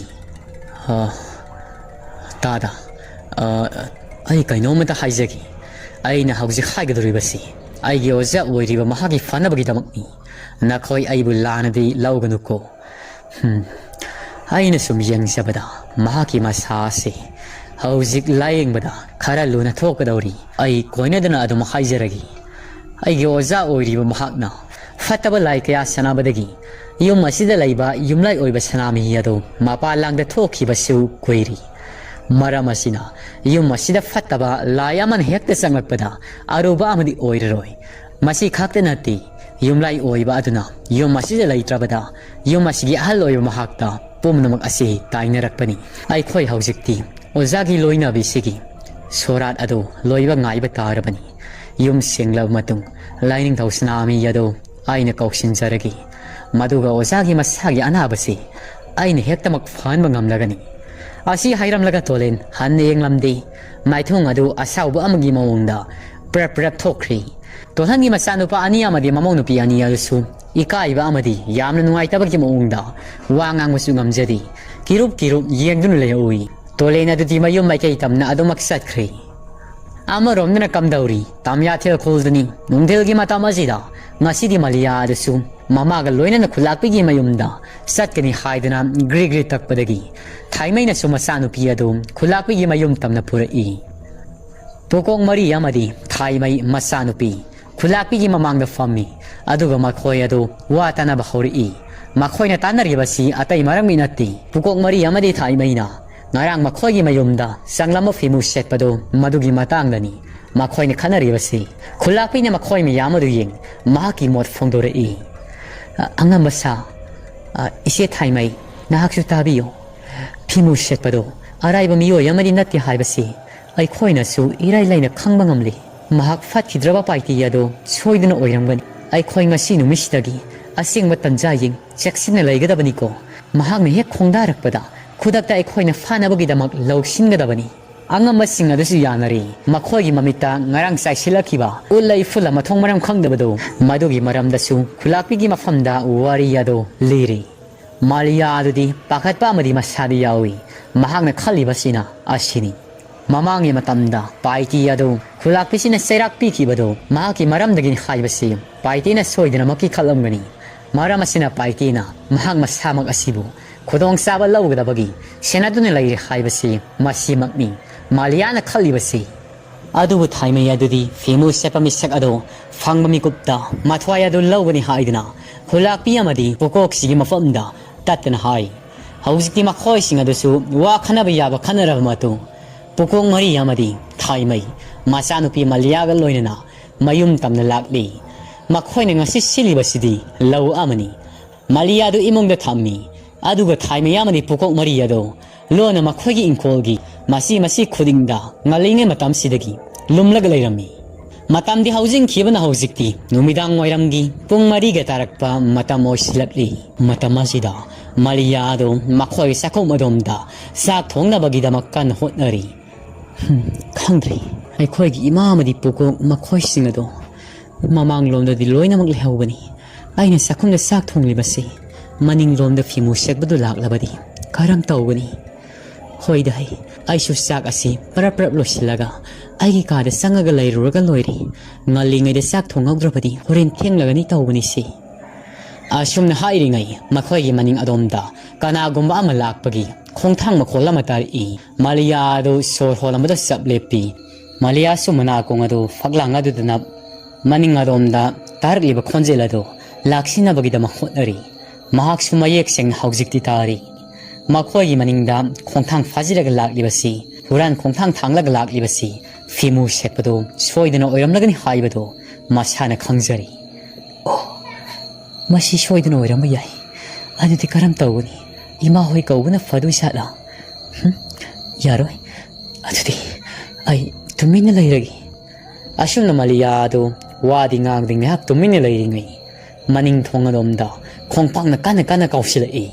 "ꯑ, ꯇꯥꯗ, ꯑ, ꯑꯩ ꯀꯩꯅꯣꯝꯃꯇ ꯍꯥꯏꯖꯒꯦ꯫ ꯑꯩꯅ ꯍꯧꯖꯤꯛ ꯍꯥꯏꯒꯗꯧꯔꯤꯕꯁꯤ ꯑꯩꯒꯤ ꯑꯣꯖꯥ ꯑꯣꯏꯔꯤꯕ ꯃꯍꯥꯛꯀꯤ ꯐꯅꯕꯒꯤꯗꯃꯛꯅꯤ꯫ ꯅꯈꯣꯏ ꯑꯩꯕꯨ ꯂꯥꯟꯅꯗꯤ ꯂꯧꯒꯅꯨꯀꯣ꯫ ꯍꯝ, ꯑꯩꯅ ꯁꯨꯝ ꯌꯦꯡꯖꯕꯗ ꯃꯍꯥꯛꯀꯤ ꯃꯁꯥ ꯑꯁꯤ ꯍꯧꯖꯤꯛ ꯂꯥꯌꯦꯡꯕꯗ ꯈꯔ ꯂꯨꯅ ꯊꯣꯛꯀꯗꯧꯔꯤ꯫ ꯑꯩ ꯀꯣꯏꯅꯗꯅ ꯑꯗꯨꯝ ꯍꯥꯏꯖꯔꯒꯦ꯫ ꯑꯩꯒꯤ ꯑꯣꯖꯥ ꯑꯣꯏꯔꯤꯕ ꯃꯍꯥꯛꯅ ꯐꯠꯇꯕ ꯂꯥꯏ ꯀꯌꯥ ꯁꯥꯟꯅꯕꯗꯒꯤ ꯌꯨꯝ ꯑꯁꯤꯗ ꯂꯩꯕ ꯌꯨꯝꯂꯥꯏ ꯑꯣꯏꯕ ꯁꯅꯥꯃꯍꯤ ꯑꯗꯨ ꯃꯄꯥꯟ ꯂꯥꯡꯗ ꯊꯣꯛꯈꯤꯕꯁꯨ ꯀꯨꯏꯔꯤ꯫ ꯃꯔꯝ ꯑꯁꯤꯅ ꯌꯨꯝ ꯑꯁꯤꯗ ꯐꯠꯇꯕ ꯂꯥꯏ ꯑꯃꯅ ꯍꯦꯛꯇ ꯆꯪꯂꯛꯄꯗ ꯑꯔꯨꯕ ꯑꯃꯗꯤ ꯑꯣꯏꯔꯔꯣꯏ꯫ ꯃꯁꯤ ꯈꯛꯇ ꯅꯠꯇꯦ, ꯌꯨꯝꯂꯥꯏ ꯑꯣꯏꯕ ꯑꯗꯨꯅ ꯌꯨꯝ ꯑꯁꯤꯗ ꯂꯩꯇ꯭ꯔꯕꯗ ꯌꯨꯝ ꯑꯁꯤꯒꯤ ꯑꯍꯜ ꯑꯣꯏꯕ ꯃꯍꯥꯛꯇ ꯄꯨꯝꯅꯃꯛ ꯑꯁꯤ ꯇꯥꯏꯅꯔꯛꯄꯅꯤ꯫ ꯑꯩꯈꯣꯏ ꯍꯧꯖꯤꯛꯇꯤ ꯑꯣꯖꯥꯒꯤ ꯂꯣꯏꯅꯕꯤꯁꯤꯒꯤ ꯁꯣꯔꯥꯠ ꯑꯗꯨ ꯂꯣꯏꯕ ꯉꯥꯏꯕ ꯇꯥꯔꯕꯅꯤ꯫ ꯌꯨꯝ ꯁꯦꯡꯂꯕ ꯃꯇꯨꯡ ꯂꯥꯏꯅꯤꯡꯊꯧ ꯁꯅꯥꯃꯍꯤ ꯑꯗꯨ ꯑꯩꯅ ꯀꯧꯁꯤꯟꯖꯔꯒꯦ꯫ ꯃꯗꯨꯒ ꯑꯣꯖꯥꯒꯤ ꯃꯁꯥꯒꯤ ꯑꯅꯥꯕꯁꯤ ꯑꯩꯅ ꯍꯦꯛꯇꯃꯛ ꯐꯍꯟꯕ ꯉꯝꯂꯒꯅꯤ꯫" ꯑꯁꯤ ꯍꯥꯏꯔꯝꯂꯒ ꯇꯣꯂꯦꯟ ꯍꯟꯅ ꯌꯦꯡꯂꯝꯗꯦ꯫ ꯃꯥꯏꯊꯣꯡ ꯑꯗꯨ ꯑꯁꯥꯎꯕ ꯑꯃꯒꯤ ꯃꯑꯣꯡꯗ ꯄ꯭ꯔꯞ ꯄ꯭ꯔꯞ ꯊꯣꯛꯈ꯭ꯔꯤ꯫ ꯇꯣꯂꯥꯟꯒꯤ ꯃꯆꯥꯅꯨꯄꯥ ꯑꯅꯤ ꯑꯃꯗꯤ ꯃꯃꯧ ꯅꯨꯄꯤ ꯑꯅꯤ ꯑꯗꯨꯁꯨ ꯏꯀꯥꯏꯕ ꯑꯃꯗꯤ ꯌꯥꯝꯅ ꯅꯨꯡꯉꯥꯏꯇꯕꯒꯤ ꯃꯑꯣꯡꯗ ꯋꯥ ꯉꯥꯡꯕꯁꯨ ꯉꯝꯖꯗꯦ꯫ ꯀꯤꯔꯨꯞ ꯀꯤꯔꯨꯞ ꯌꯦꯡꯗꯨꯅ ꯂꯩꯍꯧꯏ꯫ ꯇꯣꯂꯦꯟ ꯑꯗꯨꯗꯤ ꯃꯌꯨꯝ ꯃꯥꯏꯀꯩ ꯇꯝꯅ ꯑꯗꯨꯃꯛ ꯆꯠꯈ꯭ꯔꯦ꯫ ꯑꯃꯔꯣꯝꯗꯅ ꯀꯝꯗꯧꯔꯤ? ꯇꯝꯌꯥꯊꯦꯜ ꯈꯨꯜꯗꯅꯤ꯫ ꯅꯨꯡꯊꯤꯜꯒꯤ ꯃꯇꯝ ꯑꯁꯤꯗ ꯉꯁꯤꯗꯤ ꯃꯂꯤꯌꯥ ꯑꯗꯨꯁꯨ ꯃꯃꯥꯒ ꯂꯣꯏꯅꯅ ꯈꯨꯂꯥꯛꯄꯤꯒꯤ ꯃꯌꯨꯝꯗ ꯆꯠꯀꯅꯤ ꯍꯥꯏꯗꯨꯅ ꯒ꯭ꯔꯤ ꯒ꯭ꯔꯤ ꯇꯛꯄꯗꯒꯤ ꯊꯥꯏꯃꯩꯅꯁꯨ ꯃꯆꯥꯅꯨꯄꯤ ꯑꯗꯨ ꯈꯨꯂꯥꯛꯄꯤꯒꯤ ꯃꯌꯨꯝ ꯇꯝꯅ ꯄꯨꯔꯛꯏ꯫ ꯄꯨꯀꯣꯛ ꯃꯔꯤ ꯑꯃꯗꯤ ꯊꯥꯏꯃꯩ ꯃꯆꯥꯅꯨꯄꯤ ꯈꯨꯂꯥꯛꯄꯤꯒꯤ ꯃꯃꯥꯡꯗ ꯐꯝꯃꯤ꯫ ꯑꯗꯨꯒ ꯃꯈꯣꯏ ꯑꯗꯨ ꯋꯥ ꯇꯥꯅꯕ ꯍꯧꯔꯛꯏ꯫ ꯃꯈꯣꯏꯅ ꯇꯥꯟꯅꯔꯤꯕꯁꯤ ꯑꯇꯩ ꯃꯔꯝꯒꯤ ꯅꯠꯇꯦ꯫ ꯄꯨꯀꯣꯛ ꯃꯔꯤ ꯑꯃꯗꯤ ꯊꯥꯏꯃꯩꯅ ꯉꯔꯥꯡ ꯃꯈꯣꯏꯒꯤ ꯃꯌꯨꯝꯗ ꯆꯪꯂꯝꯕ ꯐꯤꯃꯨ ꯁꯦꯠꯄꯗꯨ ꯃꯗꯨꯒꯤ ꯃꯇꯥꯡꯗꯅꯤ꯫ ꯃꯈꯣꯏꯅ ꯈꯟꯅꯔꯤꯕꯁꯤ꯫ ꯈꯨꯂꯥꯛꯄꯤꯅ ꯃꯈꯣꯏ ꯃꯌꯥꯝ ꯑꯗꯨ ꯌꯦꯡ ꯃꯍꯥꯛꯀꯤ ꯃꯣꯠ ꯐꯣꯡꯗꯣꯔꯛꯏ꯫ "ꯑ-, ꯑꯉꯝꯕ ꯁꯥ, ꯑ, ꯏꯆꯦ ꯊꯥꯏꯃꯩ, ꯅꯍꯥꯛꯁꯨ ꯇꯥꯕꯤꯌꯨ꯫ ꯐꯤꯃꯨ ꯁꯦꯠꯄꯗꯨ ꯑꯔꯥꯏꯕ ꯃꯤꯑꯣꯏ ꯑꯃꯗꯤ ꯅꯠꯇꯦ ꯍꯥꯏꯕꯁꯤ ꯑꯩꯈꯣꯏꯅꯁꯨ ꯏꯔꯥꯏ ꯂꯥꯏꯅ ꯈꯪꯕ ꯉꯝꯂꯤ꯫ ꯃꯍꯥꯛ ꯐꯠꯈꯤꯗ꯭ꯔꯕ ꯄꯥꯏꯇꯤ ꯑꯗꯣ ꯁꯣꯏꯗꯅ ꯑꯣꯏꯔꯝꯒꯅꯤ꯫ ꯑꯩꯈꯣꯏ ꯉꯁꯤ ꯅꯨꯃꯤꯠꯁꯤꯗꯒꯤ ꯑꯁꯦꯡꯕ ꯇꯟꯖꯥ ꯌꯦꯡ ꯆꯦꯛꯁꯤꯟꯅ ꯂꯩꯒꯗꯕꯅꯤꯀꯣ꯫ ꯃꯍꯥꯛꯅ ꯍꯦꯛ ꯈꯣꯡꯗꯥꯔꯛꯄꯗ ꯈꯨꯗꯛꯇ ꯑꯩꯈꯣꯏꯅ ꯐꯥꯅꯕꯒꯤꯗꯃꯛ ꯂꯧꯁꯤꯟꯒꯗꯕꯅꯤ꯫ ꯑꯉꯝꯕꯁꯤꯡ ꯑꯗꯨꯁꯨ ꯌꯥꯅꯔꯤ꯫ ꯃꯈꯣꯏꯒꯤ ꯃꯃꯤꯠꯇ ꯉꯔꯥꯡ ꯆꯥꯏꯁꯤꯜꯂꯛꯈꯤꯕ ꯎꯠꯂ ꯏꯐꯨꯜ ꯃꯊꯣꯡ ꯃꯔꯝ ꯈꯪꯗꯕꯗꯨ, ꯃꯗꯨꯒꯤ ꯃꯔꯝꯗꯁꯨ ꯈꯨꯂꯥꯛꯄꯤꯒꯤ ꯃꯐꯝꯗ ꯋꯥꯔꯤ ꯑꯗꯨ ꯂꯤꯔꯤ꯫ ꯃꯥꯂꯤꯌꯥ ꯑꯗꯨꯗꯤ ꯄꯥꯈꯠꯄ ꯑꯃꯗꯤ ꯃꯁꯥꯗ ꯌꯥꯎꯏ꯫ ꯃꯍꯥꯛꯅ ꯈꯜꯂꯤꯕꯁꯤꯅ ꯑꯁꯤꯅꯤ꯫ ꯃꯃꯥꯡꯒꯤ ꯃꯇꯝꯗ ꯄꯥꯏꯇꯤ ꯑꯗꯨ ꯈꯨꯂꯥꯛꯄꯤꯁꯤꯅ ꯆꯩꯔꯥꯛ ꯄꯤꯈꯤꯕꯗꯨ ꯃꯍꯥꯛꯀꯤ ꯃꯔꯝꯗꯒꯤꯅꯤ ꯍꯥꯏꯕꯁꯤ ꯄꯥꯏꯇꯤꯅ ꯁꯣꯏꯗꯅꯃꯛꯀꯤ ꯈꯜꯂꯝꯒꯅꯤ꯫ ꯃꯔꯝ ꯑꯁꯤꯅ ꯄꯥꯏꯇꯤꯅ ꯃꯍꯥꯛ ꯃꯁꯥꯃꯛ ꯑꯁꯤꯕꯨ ꯈꯨꯗꯣꯡꯆꯥꯕ ꯂꯧꯒꯗꯕꯒꯤ ꯁꯦꯟꯅꯗꯨꯅ ꯂꯩꯔꯦ ꯍꯥꯏꯕꯁꯤ ꯃꯁꯤꯃꯛꯅꯤ ꯃꯥꯂꯤꯌꯥꯅ ꯈꯜꯂꯤꯕꯁꯤ꯫ ꯑꯗꯨꯕꯨ ꯊꯥꯏꯃꯩ ꯑꯗꯨꯗꯤ ꯐꯤꯃꯨ ꯁꯦꯠꯄ ꯃꯤꯁꯛ ꯑꯗꯨ ꯐꯪꯕ ꯃꯤꯀꯨꯞꯇ ꯃꯊ꯭ꯋꯥꯏ ꯑꯗꯨ ꯂꯧꯒꯅꯤ ꯍꯥꯏꯗꯨꯅ ꯈꯨꯂꯥꯛꯄꯤ ꯑꯃꯗꯤ ꯄꯨꯀꯣꯛꯁꯤꯒꯤ ꯃꯐꯝꯗ ꯇꯠꯇꯅ ꯍꯥꯏ꯫ ꯍꯧꯖꯤꯛꯇꯤ ꯃꯈꯣꯏꯁꯤꯡ ꯑꯗꯨꯁꯨ ꯋꯥ ꯈꯟꯅꯕ ꯌꯥꯕ ꯈꯟꯅꯔꯕ ꯃꯇꯨꯡ, ꯄꯨꯀꯣꯛ ꯃꯔꯤ ꯑꯃꯗꯤ ꯊꯥꯏꯃꯩ ꯃꯆꯥꯅꯨꯄꯤ ꯃꯂꯤꯌꯥꯒ ꯂꯣꯏꯅꯅ ꯃꯌꯨꯝ ꯇꯝꯅ ꯂꯥꯛꯂꯤ꯫ ꯃꯈꯣꯏꯅ ꯉꯁꯤ ꯁꯤꯜꯂꯤꯕꯁꯤꯗꯤ ꯂꯧ ꯑꯃꯅꯤ꯫ ꯃꯂꯤꯌꯥꯗꯨ ꯏꯃꯨꯡꯗ ꯊꯝꯃꯤ꯫ ꯑꯗꯨꯒ ꯊꯥꯏꯃꯩ ꯑꯃꯗꯤ ꯄꯨꯀꯣꯛ ꯃꯔꯤ ꯑꯗꯨ ꯂꯣꯟꯅ ꯃꯈꯣꯏꯒꯤ ꯏꯪꯈꯣꯜꯒꯤ ꯃꯁꯤ ꯃꯁꯤ ꯈꯨꯗꯤꯡꯗ ꯉꯜꯂꯤꯉꯩ ꯃꯇꯝꯁꯤꯗꯒꯤ ꯂꯨꯝꯂꯒ ꯂꯩꯔꯝꯃꯤ꯫ ꯃꯇꯝꯗꯤ ꯍꯧꯖꯤꯟꯈꯤꯕꯅ ꯍꯧꯖꯤꯛꯇꯤ ꯅꯨꯃꯤꯗꯥꯡ ꯋꯥꯏꯔꯝꯒꯤ ꯄꯨꯡ ꯃꯔꯤꯒ ꯇꯥꯔꯛꯄ ꯃꯇꯝ ꯑꯣꯏꯁꯤꯜꯂꯛꯂꯤ꯫ ꯃꯇꯝ ꯑꯁꯤꯗ ꯃꯂꯤꯌꯥ ꯑꯗꯨ ꯃꯈꯣꯏꯒꯤ ꯆꯥꯛꯈꯨꯝ ꯑꯗꯣꯝꯗ ꯆꯥꯛ ꯊꯣꯡꯅꯕꯒꯤꯗꯃꯛ ꯀꯟꯅ ꯍꯣꯠꯅꯔꯤ꯫ ꯍꯝ, ꯈꯪꯗ꯭ꯔꯦ꯫ ꯑꯩꯈꯣꯏꯒꯤ ꯏꯃꯥ ꯑꯃꯗꯤ ꯄꯨꯀꯣꯛ ꯃꯈꯣꯏꯁꯤꯡ ꯑꯗꯣ ꯃꯃꯥꯡꯂꯣꯝꯗꯗꯤ ꯂꯣꯏꯅꯃꯛ ꯂꯩꯍꯧꯕꯅꯤ꯫ ꯑꯩꯅ ꯆꯥꯛꯈꯨꯝꯗ ꯆꯥꯛ ꯊꯣꯡꯂꯤꯕꯁꯤ ꯃꯅꯤꯡꯂꯣꯝꯗ ꯐꯤꯃꯨ ꯁꯦꯠꯄꯗꯨ ꯂꯥꯛꯂꯕꯗꯤ ꯀꯔꯝ ꯇꯧꯒꯅꯤ? ꯍꯣꯏꯗ ꯍꯩ, ꯑꯩꯁꯨ ꯆꯥꯛ ꯑꯁꯤ ꯄꯔꯞ ꯄꯔꯞ ꯂꯣꯏꯁꯤꯜꯂꯒ ꯑꯩꯒꯤ ꯀꯥꯗ ꯆꯪꯉꯒ ꯂꯩꯔꯨꯔꯒ ꯂꯣꯏꯔꯦ꯫ ꯉꯜꯂꯤꯉꯩꯗ ꯆꯥꯛ ꯊꯣꯡꯍꯧꯗ꯭ꯔꯕꯗꯤ ꯍꯣꯔꯦꯟ ꯊꯦꯡꯂꯒꯅꯤ ꯇꯧꯕꯅꯤ ꯁꯤ꯫ ꯑꯁꯨꯝꯅ ꯍꯥꯏꯔꯤꯉꯩ ꯃꯈꯣꯏꯒꯤ ꯃꯅꯤꯡ ꯑꯗꯣꯝꯗ ꯀꯅꯥꯒꯨꯝꯕ ꯑꯃ ꯂꯥꯛꯄꯒꯤ ꯈꯣꯡꯊꯥꯡ ꯃꯈꯣꯜ ꯑꯃ ꯇꯥꯔꯛꯏ꯫ ꯃꯥꯂꯤꯌꯥ ꯑꯗꯨ ꯁꯣꯔ ꯍꯣꯜꯂꯝꯕꯗ ꯆꯞ ꯂꯦꯞꯄꯤ꯫ ꯃꯥꯂꯤꯌꯥꯁꯨ ꯃꯅꯥꯀꯣꯡ ꯑꯗꯨ ꯐꯛꯂꯥꯡ ꯑꯗꯨꯗ ꯅꯞ, ꯃꯅꯤꯡ ꯑꯗꯣꯝꯗ ꯇꯥꯔꯛꯂꯤꯕ ꯈꯣꯟꯖꯦꯜ ꯑꯗꯨ ꯂꯥꯛꯁꯤꯟꯅꯕꯒꯤꯗꯃꯛ ꯍꯣꯠꯅꯔꯤ꯫ ꯃꯍꯥꯛꯁꯨ ꯃꯌꯦꯛ ꯁꯦꯡꯅ ꯍꯧꯖꯤꯛꯇꯤ ꯇꯥꯔꯤ꯫ ꯃꯈꯣꯏꯒꯤ ꯃꯅꯤꯡꯗ ꯈꯣꯡꯊꯥꯡ ꯐꯥꯖꯤꯜꯂꯒ ꯂꯥꯛꯂꯤꯕꯁꯤ, ꯍꯨꯔꯥꯟ ꯈꯣꯡꯊꯥꯡ ꯊꯥꯡꯂꯒ ꯂꯥꯛꯂꯤꯕꯁꯤ ꯐꯤꯃꯨ ꯁꯦꯠꯄꯗꯨ ꯁꯣꯏꯗꯅ ꯑꯣꯏꯔꯝꯂꯒꯅꯤ ꯍꯥꯏꯕꯗꯨ ꯃꯁꯥꯅ ꯈꯪꯖꯔꯤ꯫ ꯑꯣ, ꯃꯁꯤ ꯁꯣꯏꯗꯅ ꯑꯣꯏꯔꯝꯕ ꯌꯥꯏ꯫ ꯑꯗꯨꯗꯤ ꯀꯔꯝ ꯇꯧꯒꯅꯤ? ꯏꯃꯥ ꯍꯣꯏ ꯀꯧꯕꯅ ꯐꯗꯣꯏ ꯖꯥꯠꯂꯥ? ꯍꯨꯝ? ꯌꯥꯔꯣꯏ꯫ ꯑꯗꯨꯗꯤ ꯑꯩ ꯇꯨꯃꯤꯟꯅ ꯂꯩꯔꯒꯦ꯫ ꯑꯁꯨꯝꯅ ꯃꯥꯂꯤꯌꯥ ꯑꯗꯨ ꯋꯥꯗꯤ ꯉꯥꯡꯗꯦ ꯉꯥꯏꯍꯥꯛ ꯇꯨꯃꯤꯟꯅ ꯂꯩꯔꯤꯉꯩ, ꯃꯅꯤꯡ ꯊꯣꯡ ꯑꯗꯣꯝꯗ ꯈꯣꯡꯄꯥꯛꯅ ꯀꯟꯅ ꯀꯟꯅ ꯀꯥꯎꯁꯤꯜꯂꯛꯏ꯫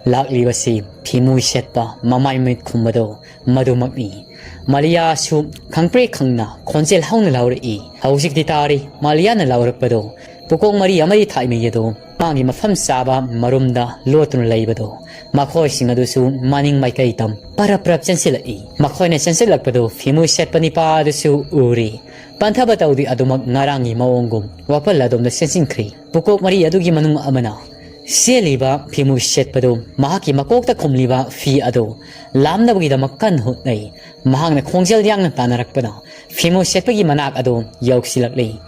ꯂꯥꯛꯂꯤꯕꯁꯤ ꯐꯤꯃꯨ ꯁꯦꯠꯄ ꯃꯃꯥꯏ ꯃꯤꯠ ꯈꯨꯝꯕꯗꯣ ꯃꯗꯨꯃꯛꯅꯤ꯫ ꯃꯥꯂꯤꯌꯥꯁꯨ ꯈꯪꯄ꯭ꯔꯦꯛ ꯈꯪꯅ ꯈꯣꯟꯖꯦꯜ ꯍꯧꯅ ꯂꯥꯎꯔꯛꯏ꯫ ꯍꯧꯖꯤꯛꯇꯤ ꯇꯥꯔꯤ ꯃꯥꯂꯤꯌꯥꯅ ꯂꯥꯎꯔꯛꯄꯗꯣ꯫ ꯄꯨꯀꯣꯛ ꯃꯔꯤ ꯑꯃꯗꯤ ꯊꯥꯏꯃꯩ ꯑꯗꯣ ꯃꯥꯒꯤ ꯃꯐꯝ ꯆꯥꯕ ꯃꯔꯨꯝꯗ ꯂꯣꯠꯇꯨꯅ ꯂꯩꯕꯗꯣ, ꯃꯈꯣꯏꯁꯤꯡ ꯑꯗꯨꯁꯨ ꯃꯅꯤꯡ ꯃꯥꯏꯀꯩ ꯇꯝ ꯄꯔꯞ ꯄꯔꯞ ꯆꯦꯟꯁꯤꯜꯂꯛꯏ꯫ ꯃꯈꯣꯏꯅ ꯆꯦꯟꯁꯤꯜꯂꯛꯄꯗꯨ ꯐꯤꯃꯨ ꯁꯦꯠꯄ ꯅꯤꯄꯥ ꯑꯗꯨꯁꯨ ꯎꯔꯤ꯫ ꯄꯟꯊꯕ ꯇꯧꯗꯦ ꯑꯗꯨꯃꯛ ꯉꯔꯥꯡꯒꯤ ꯃꯑꯣꯡꯒꯨꯝ ꯋꯥꯄꯜ ꯑꯗꯣꯝꯗ ꯆꯦꯟꯁꯤꯟꯈ꯭ꯔꯤ꯫ ꯄꯨꯀꯣꯛ ꯃꯔꯤ ꯑꯗꯨꯒꯤ ꯃꯅꯨꯡ ꯑꯃꯅ ꯆꯦꯜꯂꯤꯕ ꯐꯤꯃꯨ ꯁꯦꯠꯄꯗꯨ ꯃꯍꯥꯛꯀꯤ ꯃꯀꯣꯛꯇ ꯈꯨꯝꯂꯤꯕ ꯐꯤ ꯑꯗꯨ ꯂꯥꯝꯅꯕꯒꯤꯗꯃꯛ ꯀꯟꯅ ꯍꯣꯠꯅꯩ꯫ ꯃꯍꯥꯛꯅ ꯈꯣꯡꯖꯦꯜ ꯌꯥꯡꯅ ꯇꯥꯟꯅꯔꯛꯄꯗ ꯐꯤꯃꯨ ꯁꯦꯠꯄꯒꯤ ꯃꯅꯥꯛ ꯑꯗꯨ ꯌꯧꯁꯤꯜꯂꯛꯂꯤ꯫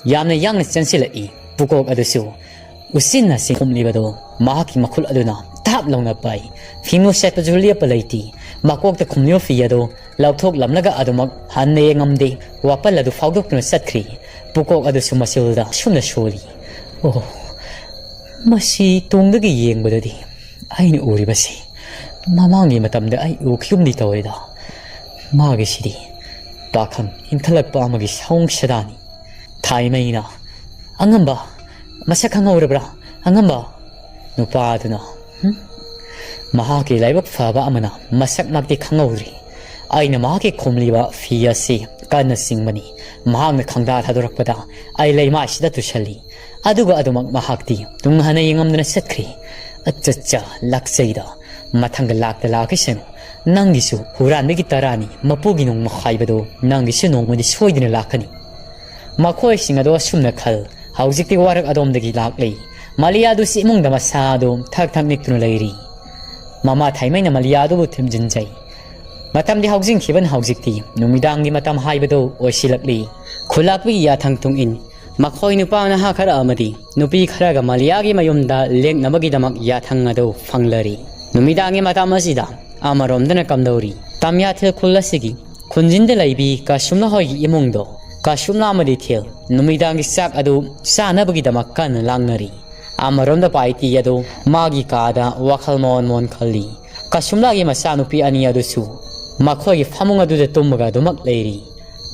ꯌꯥꯝꯅ ꯌꯥꯡꯅ ꯆꯦꯟꯁꯤꯜꯂꯛꯏ꯫ ꯄꯨꯀꯣꯛ ꯑꯗꯨꯁꯨ ꯎꯆꯤꯟꯅ ꯆꯤꯡꯈꯨꯝꯂꯤꯕꯗꯨ ꯃꯍꯥꯛꯀꯤ ꯃꯈꯨꯠ ꯑꯗꯨꯅ ꯊꯥꯞ ꯂꯥꯎꯅ ꯄꯥꯏ꯫ ꯐꯤꯃꯨ ꯁꯦꯠꯄꯁꯨ ꯂꯦꯞꯄ ꯂꯩꯇꯦ꯫ ꯃꯀꯣꯛꯇ ꯈꯨꯝꯂꯤꯕ ꯐꯤ ꯑꯗꯨ ꯂꯧꯊꯣꯛꯂꯝꯂꯒ ꯑꯗꯨꯃꯛ ꯍꯟꯅ ꯌꯦꯡꯉꯝꯗꯦ꯫ ꯋꯥꯄꯜ ꯑꯗꯨ ꯐꯥꯎꯗꯣꯛꯇꯨꯅ ꯆꯠꯈ꯭ꯔꯤ꯫ ꯄꯨꯀꯣꯛ ꯑꯗꯨꯁꯨ ꯃꯆꯤꯜꯗ ꯑꯁꯨꯝꯅ ꯁꯣꯜꯂꯤ, "ꯑꯣ, ꯃꯁꯤ ꯇꯨꯡꯗꯒꯤ ꯌꯦꯡꯕꯗꯗꯤ ꯑꯩꯅ ꯎꯔꯤꯕꯁꯤ ꯃꯃꯥꯡꯒꯤ ꯃꯇꯝꯗ ꯑꯩ ꯎꯈꯤꯒꯨꯝꯗꯤ ꯇꯧꯔꯦꯗ꯫ ꯃꯥꯒꯤꯁꯤꯗꯤ ꯄꯥꯈꯪ ꯏꯟꯈꯠꯂꯛꯄ ꯑꯃꯒꯤ ꯁꯑꯣꯡ ꯁꯥꯗꯥꯅꯤ꯫" ꯊꯥꯏꯃꯩꯅ, "ꯑꯉꯝꯕ, ꯃꯁꯛ ꯈꯪꯍꯧꯔꯕ꯭ꯔꯥ? ꯑꯉꯝꯕ?" ꯅꯨꯄꯥ ꯑꯗꯨꯅ, "ꯍꯨꯝ? ꯃꯍꯥꯛꯀꯤ ꯂꯥꯏꯕꯛ ꯐꯕ ꯑꯃꯅ ꯃꯁꯛꯃꯛꯇꯤ ꯈꯪꯍꯧꯗ꯭ꯔꯤ꯫ ꯑꯩꯅ ꯃꯍꯥꯛꯀꯤ ꯈꯨꯝꯂꯤꯕ ꯐꯤ ꯑꯁꯤ ꯀꯟꯅ ꯆꯤꯡꯕꯅꯤ꯫ ꯃꯍꯥꯛꯅ ꯈꯪꯗꯥ ꯊꯥꯗꯣꯔꯛꯄꯗ ꯑꯩ ꯂꯩꯃꯥꯏꯁꯤꯗ ꯇꯨꯁꯜꯂꯤ꯫ ꯑꯗꯨꯒ ꯑꯗꯨꯃꯛ ꯃꯍꯥꯛꯇꯤ ꯇꯨꯡ ꯍꯟꯅ ꯌꯦꯡꯉꯝꯗꯅ ꯆꯠꯈ꯭ꯔꯤ꯫ ꯑꯠꯆꯥ, ꯂꯥꯛꯆꯩꯗ꯫ ꯃꯊꯪꯒ ꯂꯥꯛꯇ ꯂꯥꯛꯈꯤꯁꯅꯨ꯫ ꯅꯪꯒꯤꯁꯨ ꯍꯨꯔꯥꯟꯕꯒꯤ ꯇꯔꯥꯅꯤ, ꯃꯄꯨꯒꯤ ꯅꯣꯡꯃ ꯍꯥꯏꯕꯗꯣ ꯅꯪꯒꯤꯁꯨ ꯅꯣꯡꯃꯗꯤ ꯁꯣꯏꯗꯅ ꯂꯥꯛꯀꯅꯤ꯫" ꯃꯈꯣꯏꯁꯤꯡ ꯑꯗꯣ ꯑꯁꯨꯝꯅ ꯈꯜ, ꯍꯧꯖꯤꯛꯇꯤ ꯋꯥꯔꯛ ꯑꯗꯣꯝꯗꯒꯤ ꯂꯥꯛꯂꯤ꯫ ꯃꯥꯂꯤꯌꯥꯗꯨꯁꯨ ꯏꯃꯨꯡꯗ ꯃꯁꯥꯗꯨ ꯊꯛ ꯊꯛ ꯅꯤꯛꯇꯨꯅ ꯂꯩꯔꯤ꯫ ꯃꯃꯥ ꯊꯥꯏꯃꯩꯅ ꯃꯥꯂꯤꯌꯥꯗꯨꯕꯨ ꯊꯦꯝꯖꯤꯟꯖꯩ꯫ ꯃꯇꯝꯗꯤ ꯍꯧꯖꯤꯟꯈꯤꯕꯅ ꯍꯧꯖꯤꯛꯇꯤ ꯅꯨꯃꯤꯗꯥꯡꯒꯤ ꯃꯇꯝ ꯍꯥꯏꯕꯗꯨ ꯑꯣꯏꯁꯤꯜꯂꯛꯂꯤ꯫ ꯈꯨꯜꯂꯥꯛꯄꯒꯤ ꯌꯥꯊꯪ ꯇꯨꯡꯏꯟ, ꯃꯈꯣꯏ ꯅꯨꯄꯥ ꯅꯍꯥ ꯈꯔ ꯑꯃꯗꯤ ꯅꯨꯄꯤ ꯈꯔꯒ ꯃꯥꯂꯤꯌꯥꯒꯤ ꯃꯌꯨꯝꯗ ꯂꯦꯛꯅꯕꯒꯤꯗꯃꯛ ꯌꯥꯊꯪ ꯑꯗꯨ ꯐꯪꯂꯔꯤ꯫ ꯅꯨꯃꯤꯗꯥꯡꯒꯤ ꯃꯇꯝ ꯑꯁꯤꯗ ꯑꯃꯔꯣꯝꯗꯅ ꯀꯝꯗꯧꯔꯤ? ꯇꯝꯌꯥꯊꯦꯜ ꯈꯨꯜ ꯑꯁꯤꯒꯤ ꯈꯨꯟꯖꯤꯟꯗ ꯂꯩꯕꯤ ꯀꯥꯁꯨꯝꯂꯥ ꯍꯣꯏꯒꯤ ꯏꯃꯨꯡꯗꯣ ꯀꯥꯁꯨꯝꯂꯥ ꯑꯃꯗꯤ ꯊꯦꯜ ꯅꯨꯃꯤꯗꯥꯡꯒꯤ ꯆꯥꯛ ꯑꯗꯨ ꯆꯥꯅꯕꯒꯤꯗꯃꯛ ꯀꯟꯅ ꯂꯥꯡꯅꯔꯤ꯫ ꯑꯃꯔꯣꯝꯗ ꯄꯥꯏꯇꯤ ꯑꯗꯨ ꯃꯥꯒꯤ ꯀꯥꯗ ꯋꯥꯈꯜ ꯃꯣꯟ ꯃꯣꯟ ꯈꯜꯂꯤ꯫ ꯀꯥꯁꯨꯝꯂꯥꯒꯤ ꯃꯆꯥꯅꯨꯄꯤ ꯑꯅꯤ ꯑꯗꯨꯁꯨ ꯃꯈꯣꯏꯒꯤ ꯐꯃꯨꯡ ꯑꯗꯨꯗ ꯇꯨꯝꯃꯒ ꯑꯗꯨꯃꯛ ꯂꯩꯔꯤ꯫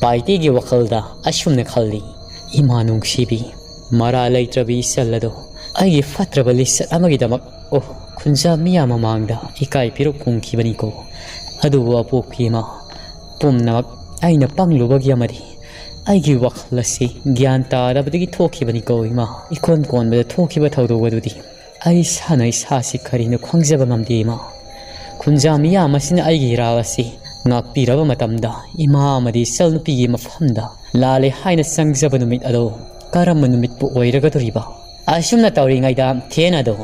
ꯄꯥꯏꯇꯤꯒꯤ ꯋꯥꯈꯜꯗ ꯑꯁꯨꯝꯅ ꯈꯜꯂꯤ, "ꯏꯃꯥ ꯅꯨꯡꯁꯤꯕꯤ, ꯃꯔꯥ ꯂꯩꯇ꯭ꯔꯕꯤ ꯏꯆꯜ ꯑꯗꯣ ꯑꯩꯒꯤ ꯐꯠꯇ꯭ꯔꯕ ꯂꯤꯆꯠ ꯑꯃꯒꯤꯗꯃꯛ, ꯑꯣ, ꯈꯨꯟꯖꯥ ꯃꯤꯌꯥꯝ ꯃꯃꯥꯡꯗ ꯏꯀꯥꯏ ꯄꯤꯔꯨꯛ ꯀꯨꯝꯈꯤꯕꯅꯤꯀꯣ꯫ ꯑꯗꯨꯕꯨ ꯑꯄꯣꯛꯄꯤ ꯏꯃꯥ, ꯄꯨꯝꯅꯃꯛ ꯑꯩꯅ ꯄꯪꯂꯨꯕꯒꯤ ꯑꯃꯗꯤ ꯑꯩꯒꯤ ꯋꯥꯈꯜ ꯑꯁꯤ ꯒ꯭ꯌꯥꯟ ꯇꯥꯗꯕꯗꯒꯤ ꯊꯣꯛꯈꯤꯕꯅꯤꯀꯣ ꯏꯃꯥ꯫ ꯏꯀꯣꯟ ꯀꯣꯟꯕꯗ ꯊꯣꯛꯈꯤꯕ ꯊꯧꯗꯣꯛ ꯑꯗꯨꯗꯤ ꯑꯩ ꯏꯁꯥꯅ ꯏꯁꯥꯁꯤ ꯀꯔꯤꯅꯣ ꯈꯪꯖꯕ ꯉꯝꯗꯦ ꯏꯃꯥ꯫ ꯈꯨꯟꯖꯥ ꯃꯤꯌꯥꯝ ꯑꯁꯤꯅ ꯑꯩꯒꯤ ꯏꯔꯥꯜ ꯑꯁꯤ ꯉꯥꯛꯄꯤꯔꯕ ꯃꯇꯝꯗ ꯏꯃꯥ ꯑꯃꯗꯤ ꯏꯆꯜ ꯅꯨꯄꯤꯒꯤ ꯃꯐꯝꯗ ꯂꯥꯜꯂꯦ ꯍꯥꯏꯅ ꯆꯪꯖꯕ ꯅꯨꯃꯤꯠ ꯑꯗꯣ ꯀꯔꯝꯕ ꯅꯨꯃꯤꯠꯄꯨ ꯑꯣꯏꯔꯒꯗꯧꯔꯤꯕ?" ꯑꯁꯨꯝꯅ ꯇꯧꯔꯤꯉꯩꯗ ꯊꯦꯟ ꯑꯗꯣ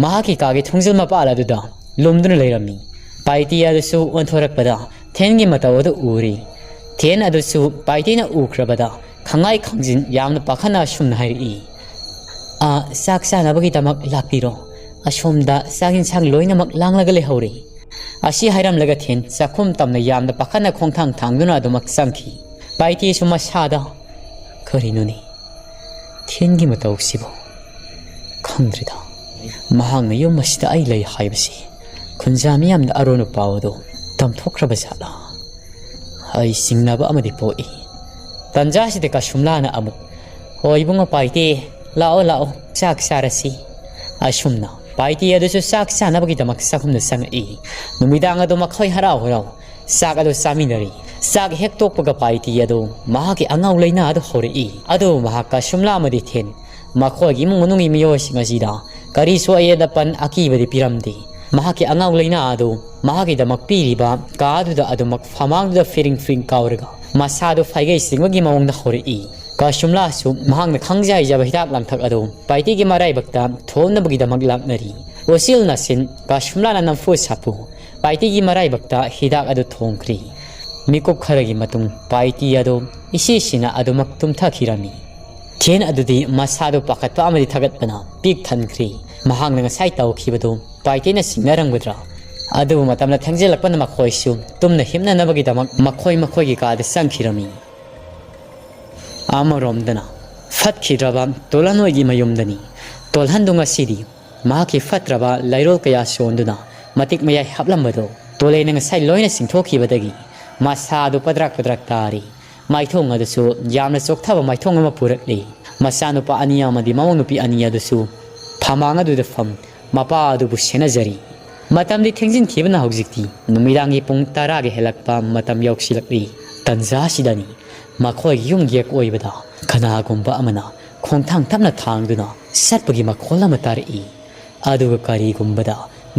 ꯃꯍꯥꯛꯀꯤ ꯀꯥꯒꯤ ꯊꯣꯡꯖꯤꯜ ꯃꯄꯥꯜ ꯑꯗꯨꯗ ꯂꯨꯝꯗꯨꯅ ꯂꯩꯔꯝꯃꯤ꯫ ꯄꯥꯏꯇꯤ ꯑꯗꯨꯁꯨ ꯑꯣꯟꯊꯣꯔꯛꯄꯗ ꯊꯦꯟꯒꯤ ꯃꯇꯧ ꯑꯗꯨ ꯎꯔꯤ꯫ ꯊꯦꯟ ꯑꯗꯨꯁꯨ ꯄꯥꯏꯇꯤꯅ ꯎꯈ꯭ꯔꯕꯗ ꯈꯪꯉꯥꯏ ꯈꯪꯖꯤꯟ ꯌꯥꯝꯅ ꯄꯥꯈꯠꯅ ꯑꯁꯨꯝꯅ ꯍꯥꯏꯔꯛꯏ, "ꯑꯥ, ꯆꯥꯛ ꯆꯥꯅꯕꯒꯤꯗꯃꯛ ꯂꯥꯛꯄꯤꯔꯣ꯫ ꯑꯁꯣꯝꯗ ꯆꯥꯛ ꯌꯦꯟꯁꯥꯡ ꯂꯣꯏꯅꯃꯛ ꯂꯥꯡꯂꯒ ꯂꯩꯍꯧꯔꯦ꯫" ꯑꯁꯤ ꯍꯥꯏꯔꯝꯂꯒ ꯊꯦꯟ ꯆꯥꯛꯈꯨꯝ ꯇꯝꯅ ꯌꯥꯝꯅ ꯄꯥꯈꯠꯅ ꯈꯣꯡꯊꯥꯡ ꯊꯥꯡꯗꯨꯅ ꯑꯗꯨꯃꯛ ꯆꯪꯈꯤ꯫ ꯄꯥꯏꯇꯤꯁꯨ ꯃꯁꯥꯗ, "ꯀꯔꯤꯅꯣꯅꯦ? ꯊꯦꯟꯒꯤ ꯃꯇꯧꯁꯤꯕꯨ ꯈꯪꯗ꯭ꯔꯦꯗ꯫ ꯃꯍꯥꯛꯅ ꯌꯨꯝ ꯑꯁꯤꯗ ꯑꯩ ꯂꯩ ꯍꯥꯏꯕꯁꯤ ꯈꯨꯟꯖꯥ ꯃꯤꯌꯥꯝꯗ ꯑꯔꯣꯟꯕ ꯄꯥꯎ ꯑꯗꯨ ꯇꯝꯊꯣꯛꯈ꯭ꯔꯕ ꯖꯥꯠꯂꯥ? ꯑꯩ ꯆꯤꯡꯅꯕ ꯑꯃꯗꯤ ꯄꯣꯛꯏ꯫" ꯇꯟꯖꯥꯁꯤꯗ ꯀꯁꯨꯝꯂꯥꯅ ꯑꯃꯨꯛ, "ꯍꯣꯏ ꯏꯕꯨꯡꯉꯣ ꯄꯥꯏꯇꯦ, ꯂꯥꯛꯑꯣ ꯂꯥꯛꯑꯣ, ꯆꯥꯛ ꯆꯥꯔꯁꯤ꯫" ꯑꯁꯨꯝꯅ ꯄꯥꯏꯇꯦ ꯑꯗꯨꯁꯨ ꯆꯥꯛ ꯆꯥꯅꯕꯒꯤꯗꯃꯛ ꯆꯥꯛꯈꯨꯝꯗ ꯆꯪꯉꯛꯏ꯫ ꯅꯨꯃꯤꯗꯥꯡ ꯑꯗꯨ ꯃꯈꯣꯏ ꯍꯔꯥꯎ ꯍꯔꯥꯎ ꯆꯥꯛ ꯑꯗꯨ ꯆꯥꯃꯤꯟꯅꯔꯤ꯫ ꯆꯥꯛ ꯍꯦꯛ ꯇꯣꯛꯄꯒ ꯄꯥꯏꯇꯤ ꯑꯗꯨ ꯃꯍꯥꯛꯀꯤ ꯑꯉꯥꯎ ꯂꯩꯅꯥ ꯑꯗꯨ ꯍꯧꯔꯛꯏ꯫ ꯑꯗꯨꯕꯨ ꯃꯍꯥꯛ ꯀꯁꯨꯝꯂꯥ ꯑꯃꯗꯤ ꯊꯦꯟ ꯃꯈꯣꯏꯒꯤ ꯏꯃꯨꯡ ꯃꯅꯨꯡꯒꯤ ꯃꯤꯑꯣꯏꯁꯤꯡ ꯑꯁꯤꯗ ꯀꯔꯤꯁꯨ ꯑꯌꯦꯠ ꯑꯄꯟ ꯑꯀꯤꯕꯗꯤ ꯄꯤꯔꯝꯗꯦ꯫ ꯃꯍꯥꯛꯀꯤ ꯑꯉꯥꯎ ꯂꯩꯅꯥ ꯑꯗꯨ ꯃꯍꯥꯛꯀꯤꯗꯃꯛ ꯄꯤꯔꯤꯕ ꯀꯥ ꯑꯗꯨꯗ ꯑꯗꯨꯃꯛ ꯐꯃꯥꯡꯗꯨꯗ ꯐꯤꯔꯤꯡ ꯐꯤꯔꯤꯡ ꯀꯥꯎꯔꯒ ꯃꯁꯥꯗꯨ ꯐꯩꯒꯩ ꯆꯤꯡꯕꯒꯤ ꯃꯑꯣꯡꯗ ꯍꯧꯔꯛꯏ꯫ ꯀꯁꯨꯝꯂꯥꯁꯨ ꯃꯍꯥꯛꯅ ꯈꯪꯖ ꯍꯩꯖꯕ ꯍꯤꯗꯥꯛ ꯂꯥꯡꯊꯛ ꯑꯗꯨ ꯄꯥꯏꯇꯤꯒꯤ ꯃꯔꯥꯏꯕꯛꯇ ꯊꯣꯝꯅꯕꯒꯤꯗꯃꯛ ꯂꯥꯛꯅꯔꯤ꯫ ꯎꯆꯤꯜ ꯅꯥꯆꯤꯟ ꯀꯁꯨꯝꯂꯥꯅ ꯅꯝꯐꯨ ꯁꯥꯐꯨ ꯄꯥꯏꯇꯤꯒꯤ ꯃꯔꯥꯏꯕꯛꯇ ꯍꯤꯗꯥꯛ ꯑꯗꯨ ꯊꯣꯝꯈ꯭ꯔꯤ꯫ ꯃꯤꯀꯨꯞ ꯈꯔꯒꯤ ꯃꯇꯨꯡ ꯄꯥꯏꯇꯤ ꯑꯗꯨ ꯏꯁꯤꯁꯤꯅ ꯑꯗꯨꯃꯛ ꯇꯨꯝꯊꯈꯤꯔꯝꯃꯤ꯫ ꯊꯦꯟ ꯑꯗꯨꯗꯤ ꯃꯁꯥꯗꯨ ꯄꯥꯈꯠꯄ ꯑꯃꯗꯤ ꯊꯥꯒꯠꯄꯅ ꯄꯤꯛ ꯊꯟꯈ꯭ꯔꯤ꯫ ꯃꯍꯥꯛꯅ ꯉꯁꯥꯏ ꯇꯧꯈꯤꯕꯗꯨ ꯄꯥꯏꯇꯤꯅ ꯆꯤꯡꯅꯔꯝꯒꯗ꯭ꯔꯥ? ꯑꯗꯨꯕꯨ ꯃꯇꯝꯅ ꯊꯦꯡꯖꯤꯜꯂꯛꯄꯅ ꯃꯈꯣꯏꯁꯨ ꯇꯨꯝꯅ ꯍꯤꯞꯅꯅꯕꯒꯤꯗꯃꯛ ꯃꯈꯣꯏ ꯃꯈꯣꯏꯒꯤ ꯀꯥꯗ ꯆꯪꯈꯤꯔꯝꯃꯤ꯫ ꯑꯃꯔꯣꯝꯗꯅ ꯐꯠꯈꯤꯗ꯭ꯔꯕ ꯇꯣꯂꯟꯍꯣꯏꯒꯤ ꯃꯌꯨꯝꯗꯅꯤ꯫ ꯇꯣꯜꯍꯟꯗꯨ ꯉꯁꯤꯗꯤ ꯃꯍꯥꯛꯀꯤ ꯐꯠꯇ꯭ꯔꯕ ꯂꯩꯔꯣꯜ ꯀꯌꯥ ꯁꯣꯟꯗꯨꯅ ꯃꯇꯤꯛ ꯃꯌꯥꯏ ꯍꯥꯞꯂꯝꯕꯗꯨ ꯇꯣꯂꯦꯅ ꯉꯁꯥꯏ ꯂꯣꯏꯅ ꯆꯤꯡꯊꯣꯛꯈꯤꯕꯗꯒꯤ ꯃꯁꯥꯗꯨ ꯄꯗ꯭ꯔꯛ ꯄꯗ꯭ꯔꯛ ꯇꯥꯔꯤ꯫ ꯃꯥꯏꯊꯣꯡ ꯑꯗꯨꯁꯨ ꯌꯥꯝꯅ ꯆꯣꯛꯊꯕ ꯃꯥꯏꯊꯣꯡ ꯑꯃ ꯄꯨꯔꯛꯂꯤ꯫ ꯃꯆꯥꯅꯨꯄꯥ ꯑꯅꯤ ꯑꯃꯗꯤ ꯃꯃꯧ ꯅꯨꯄꯤ ꯑꯅꯤ ꯑꯗꯨꯁꯨ ꯐꯝꯃꯥꯡ ꯑꯗꯨꯗ ꯐꯝ ꯃꯄꯥ ꯑꯗꯨꯕꯨ ꯁꯦꯟꯅꯖꯔꯤ꯫ ꯃꯇꯝꯗꯤ ꯊꯦꯡꯖꯤꯟꯈꯤꯕꯅ ꯍꯧꯖꯤꯛꯇꯤ ꯅꯨꯃꯤꯗꯥꯡꯒꯤ ꯄꯨꯡ ꯇꯔꯥꯒꯤ ꯍꯦꯜꯂꯛꯄ ꯃꯇꯝ ꯌꯧꯁꯤꯜꯂꯛꯂꯤ꯫ ꯇꯟꯖꯥ ꯑꯁꯤꯗꯅꯤ ꯃꯈꯣꯏꯒꯤ ꯌꯨꯝꯒꯤ ꯑꯀꯣꯏꯕꯗ ꯀꯅꯥꯒꯨꯝꯕ ꯑꯃꯅ ꯈꯣꯡꯊꯥꯡ ꯇꯞꯅ ꯊꯥꯡꯗꯨꯅ ꯆꯠꯄꯒꯤ ꯃꯈꯣꯜ ꯑꯃ ꯇꯥꯔꯛꯏ꯫ ꯑꯗꯨꯒ ꯀꯔꯤꯒꯨꯝꯕꯗ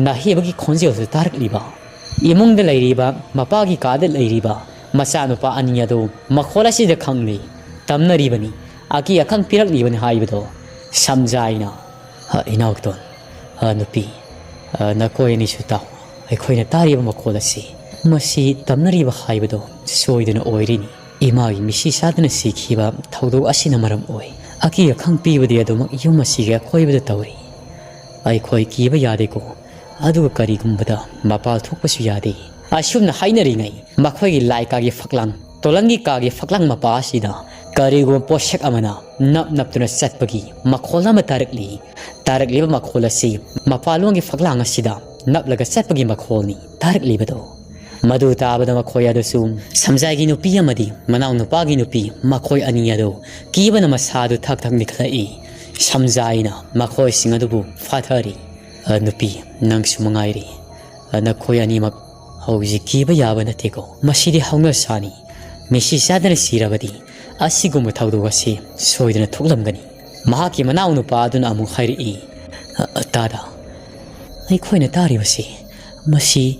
ꯅꯥꯍꯦꯕꯒꯤ ꯈꯣꯟꯖꯦꯜꯁꯨ ꯇꯥꯔꯛꯂꯤꯕ꯫ ꯏꯃꯨꯡꯗ ꯂꯩꯔꯤꯕ, ꯃꯄꯥꯒꯤ ꯀꯥꯗ ꯂꯩꯔꯤꯕ ꯃꯆꯥꯅꯨꯄꯥ ꯑꯅꯤ ꯑꯗꯨ ꯃꯈꯣꯜ ꯑꯁꯤꯗ ꯈꯪꯂꯤ꯫ ꯇꯝꯅꯔꯤꯕꯅꯤ, ꯑꯀꯤ ꯑꯈꯪ ꯄꯤꯔꯛꯂꯤꯕꯅꯤ ꯍꯥꯏꯕꯗꯣ꯫ ꯁꯝꯖꯥꯏꯅ, "ꯑ, ꯏꯅꯥꯎꯇꯣꯟ, ꯑ, ꯅꯨꯄꯤ, ꯑ, ꯅꯈꯣꯏ ꯑꯅꯤꯁꯨ ꯇꯥꯎ꯫ ꯑꯩꯈꯣꯏꯅ ꯇꯥꯔꯤꯕ ꯃꯈꯣꯜ ꯑꯁꯤ, ꯃꯁꯤ ꯇꯝꯅꯔꯤꯕ ꯍꯥꯏꯕꯗꯣ ꯁꯣꯏꯗꯅ ꯑꯣꯏꯔꯤꯅꯤ꯫ ꯏꯃꯥꯒꯤ ꯃꯤꯁꯤ ꯆꯥꯗꯅ ꯁꯤꯈꯤꯕ ꯊꯧꯗꯣꯛ ꯑꯁꯤꯅ ꯃꯔꯝ ꯑꯣꯏ꯫ ꯑꯀꯤ ꯑꯈꯪ ꯄꯤꯕꯗꯤ ꯑꯗꯨꯃꯛ ꯌꯨꯝ ꯑꯁꯤꯒꯤ ꯑꯀꯣꯏꯕꯗ ꯇꯧꯔꯤ꯫ ꯑꯩꯈꯣꯏ ꯀꯤꯕ ꯌꯥꯗꯦꯀꯣ꯫ ꯑꯗꯨꯒ ꯀꯔꯤꯒꯨꯝꯕꯗ ꯃꯄꯥꯜ ꯊꯣꯛꯄꯁꯨ ꯌꯥꯗꯦ꯫" ꯑꯁꯨꯝꯅ ꯍꯥꯏꯅꯔꯤꯉꯩ ꯃꯈꯣꯏꯒꯤ ꯂꯥꯏ ꯀꯥꯒꯤ ꯐꯛꯂꯥꯡ, ꯇꯣꯂꯟꯒꯤ ꯀꯥꯒꯤ ꯐꯛꯂꯥꯡ ꯃꯄꯥ ꯑꯁꯤꯗ ꯀꯔꯤꯒꯨꯝꯕ ꯄꯣꯠꯁꯛ ꯑꯃꯅ ꯅꯞ ꯅꯞꯇꯨꯅ ꯆꯠꯄꯒꯤ ꯃꯈꯣꯜ ꯑꯃ ꯇꯥꯔꯛꯂꯤ꯫ ꯇꯥꯔꯛꯂꯤꯕ ꯃꯈꯣꯜ ꯑꯁꯤ ꯃꯄꯥꯟꯂꯣꯝꯒꯤ ꯐꯛꯂꯥꯡ ꯑꯁꯤꯗ ꯅꯞꯂꯒ ꯆꯠꯄꯒꯤ ꯃꯈꯣꯜꯅꯤ ꯇꯥꯔꯛꯂꯤꯕꯗꯣ꯫ ꯃꯗꯨ ꯇꯥꯕꯗ ꯃꯈꯣꯏ ꯑꯗꯨꯁꯨ, ꯁꯝꯖꯥꯏꯒꯤ ꯅꯨꯄꯤ ꯑꯃꯗꯤ ꯃꯅꯥꯎ ꯅꯨꯄꯥꯒꯤ ꯅꯨꯄꯤ, ꯃꯈꯣꯏ ꯑꯅꯤ ꯑꯗꯨ ꯀꯤꯕꯅ ꯃꯁꯥꯗꯨ ꯊꯛ ꯊꯛ ꯅꯤꯛꯈꯠꯂꯛꯏ꯫ ꯁꯝꯖꯥꯏꯅ ꯃꯈꯣꯏꯁꯤꯡ ꯑꯗꯨꯕꯨ ꯐꯥꯊꯔꯤ꯫ "ꯑ, ꯅꯨꯄꯤ, ꯅꯪꯁꯨ ꯃꯉꯥꯏꯔꯤ꯫ ꯑ, ꯅꯈꯣꯏ ꯑꯅꯤꯃꯛ ꯍꯧꯖꯤꯛ ꯀꯤꯕ ꯌꯥꯕ ꯅꯠꯇꯦꯀꯣ꯫ ꯃꯁꯤꯗꯤ ꯍꯧꯅꯁꯥꯅꯤ꯫ ꯃꯤꯁꯤ ꯆꯥꯗꯅ ꯁꯤꯔꯕꯗꯤ ꯑꯁꯤꯒꯨꯝꯕ ꯊꯧꯗꯣꯛ ꯑꯁꯤ ꯁꯣꯏꯗꯅ ꯊꯣꯛꯂꯝꯒꯅꯤ꯫" ꯃꯍꯥꯛꯀꯤ ꯃꯅꯥꯎ ꯅꯨꯄꯥ ꯑꯗꯨꯅ ꯑꯃꯨꯛ ꯍꯥꯏꯔꯛꯏ, "ꯑ, ꯑ, ꯇꯥꯗ, ꯑꯩꯈꯣꯏꯅ ꯇꯥꯔꯤꯕꯁꯤ, ꯃꯁꯤ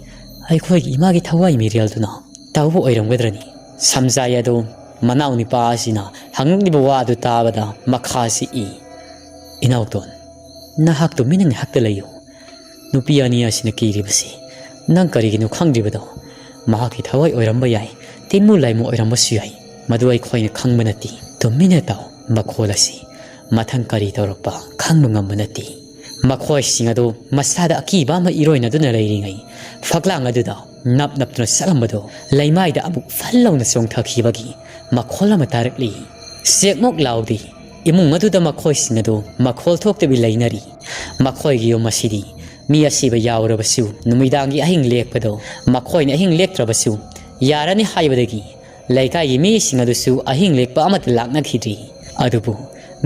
ꯑꯩꯈꯣꯏꯒꯤ ꯏꯃꯥꯒꯤ ꯊꯋꯥꯏ ꯃꯤꯔꯦꯜꯗꯨꯅ ꯇꯧꯕ ꯑꯣꯏꯔꯝꯒꯗ꯭ꯔꯅꯤ?" ꯁꯝꯖꯥꯏ ꯑꯗꯨ ꯃꯅꯥꯎ ꯅꯨꯄꯥ ꯑꯁꯤꯅ ꯍꯪꯂꯤꯕ ꯋꯥ ꯑꯗꯨ ꯇꯥꯕꯗ ꯃꯈꯥ ꯁꯤꯛꯏ꯫ "ꯏꯅꯥꯎꯇꯣꯟ, ꯅꯍꯥꯛ ꯇꯨꯃꯤꯟꯅ ꯉꯥꯏꯍꯥꯛꯇ ꯂꯩꯌꯨ꯫ ꯅꯨꯄꯤ ꯑꯅꯤ ꯑꯁꯤꯅ ꯀꯤꯔꯤꯕꯁꯤ ꯅꯪ ꯀꯔꯤꯒꯤꯅꯣ ꯈꯪꯗ꯭ꯔꯤꯕꯗꯣ? ꯃꯍꯥꯛꯀꯤ ꯊꯋꯥꯏ ꯑꯣꯏꯔꯝꯕ ꯌꯥꯏ, ꯇꯤꯟꯃꯨ ꯂꯥꯏꯃꯨ ꯑꯣꯏꯔꯝꯕꯁꯨ ꯌꯥꯏ꯫ ꯃꯗꯨ ꯑꯩꯈꯣꯏꯅ ꯈꯪꯕ ꯅꯠꯇꯦ꯫ ꯇꯨꯃꯤꯟꯅ ꯇꯥꯎ, ꯃꯈꯣꯜ ꯑꯁꯤ ꯃꯊꯪ ꯀꯔꯤ ꯇꯧꯔꯛꯄ ꯈꯪꯕ ꯉꯝꯕ ꯅꯠꯇꯦ꯫" ꯃꯈꯣꯏꯁꯤꯡ ꯑꯗꯨ ꯃꯁꯥꯗ ꯑꯀꯤꯕ ꯑꯃ ꯏꯔꯣꯏꯅꯗꯨꯅ ꯂꯩꯔꯤꯉꯩ, ꯐꯛꯂꯥꯡ ꯑꯗꯨꯗ ꯅꯞ ꯅꯞꯇꯨꯅ ꯆꯠꯂꯝꯕꯗꯨ ꯂꯩꯃꯥꯏꯗ ꯑꯃꯨꯛ ꯐꯜ ꯂꯥꯎꯅ ꯆꯣꯡꯊꯈꯤꯕꯒꯤ ꯃꯈꯣꯜ ꯑꯃ ꯇꯥꯔꯛꯂꯤ꯫ ꯆꯦꯛꯃꯣꯛ ꯂꯥꯎꯗꯦ꯫ ꯏꯃꯨꯡ ꯑꯗꯨꯗ ꯃꯈꯣꯏꯁꯤꯡ ꯑꯗꯨ ꯃꯈꯣꯜ ꯊꯣꯛꯇꯕꯤ ꯂꯩꯅꯔꯤ꯫ ꯃꯈꯣꯏꯒꯤ ꯌꯨꯝ ꯑꯁꯤꯗꯤ ꯃꯤ ꯑꯁꯤꯕ ꯌꯥꯎꯔꯕꯁꯨ, ꯅꯨꯃꯤꯗꯥꯡꯒꯤ ꯑꯍꯤꯡ ꯂꯦꯛꯄꯗꯨ ꯃꯈꯣꯏꯅ ꯑꯍꯤꯡ ꯂꯦꯛꯇ꯭ꯔꯕꯁꯨ ꯌꯥꯔꯅꯤ ꯍꯥꯏꯕꯗꯒꯤ ꯂꯩꯀꯥꯏꯒꯤ ꯃꯤꯁꯤꯡ ꯑꯗꯨꯁꯨ ꯑꯍꯤꯡ ꯂꯦꯛꯄ ꯑꯃꯠꯇ ꯂꯥꯛꯅꯈꯤꯗ꯭ꯔꯤ꯫ ꯑꯗꯨꯕꯨ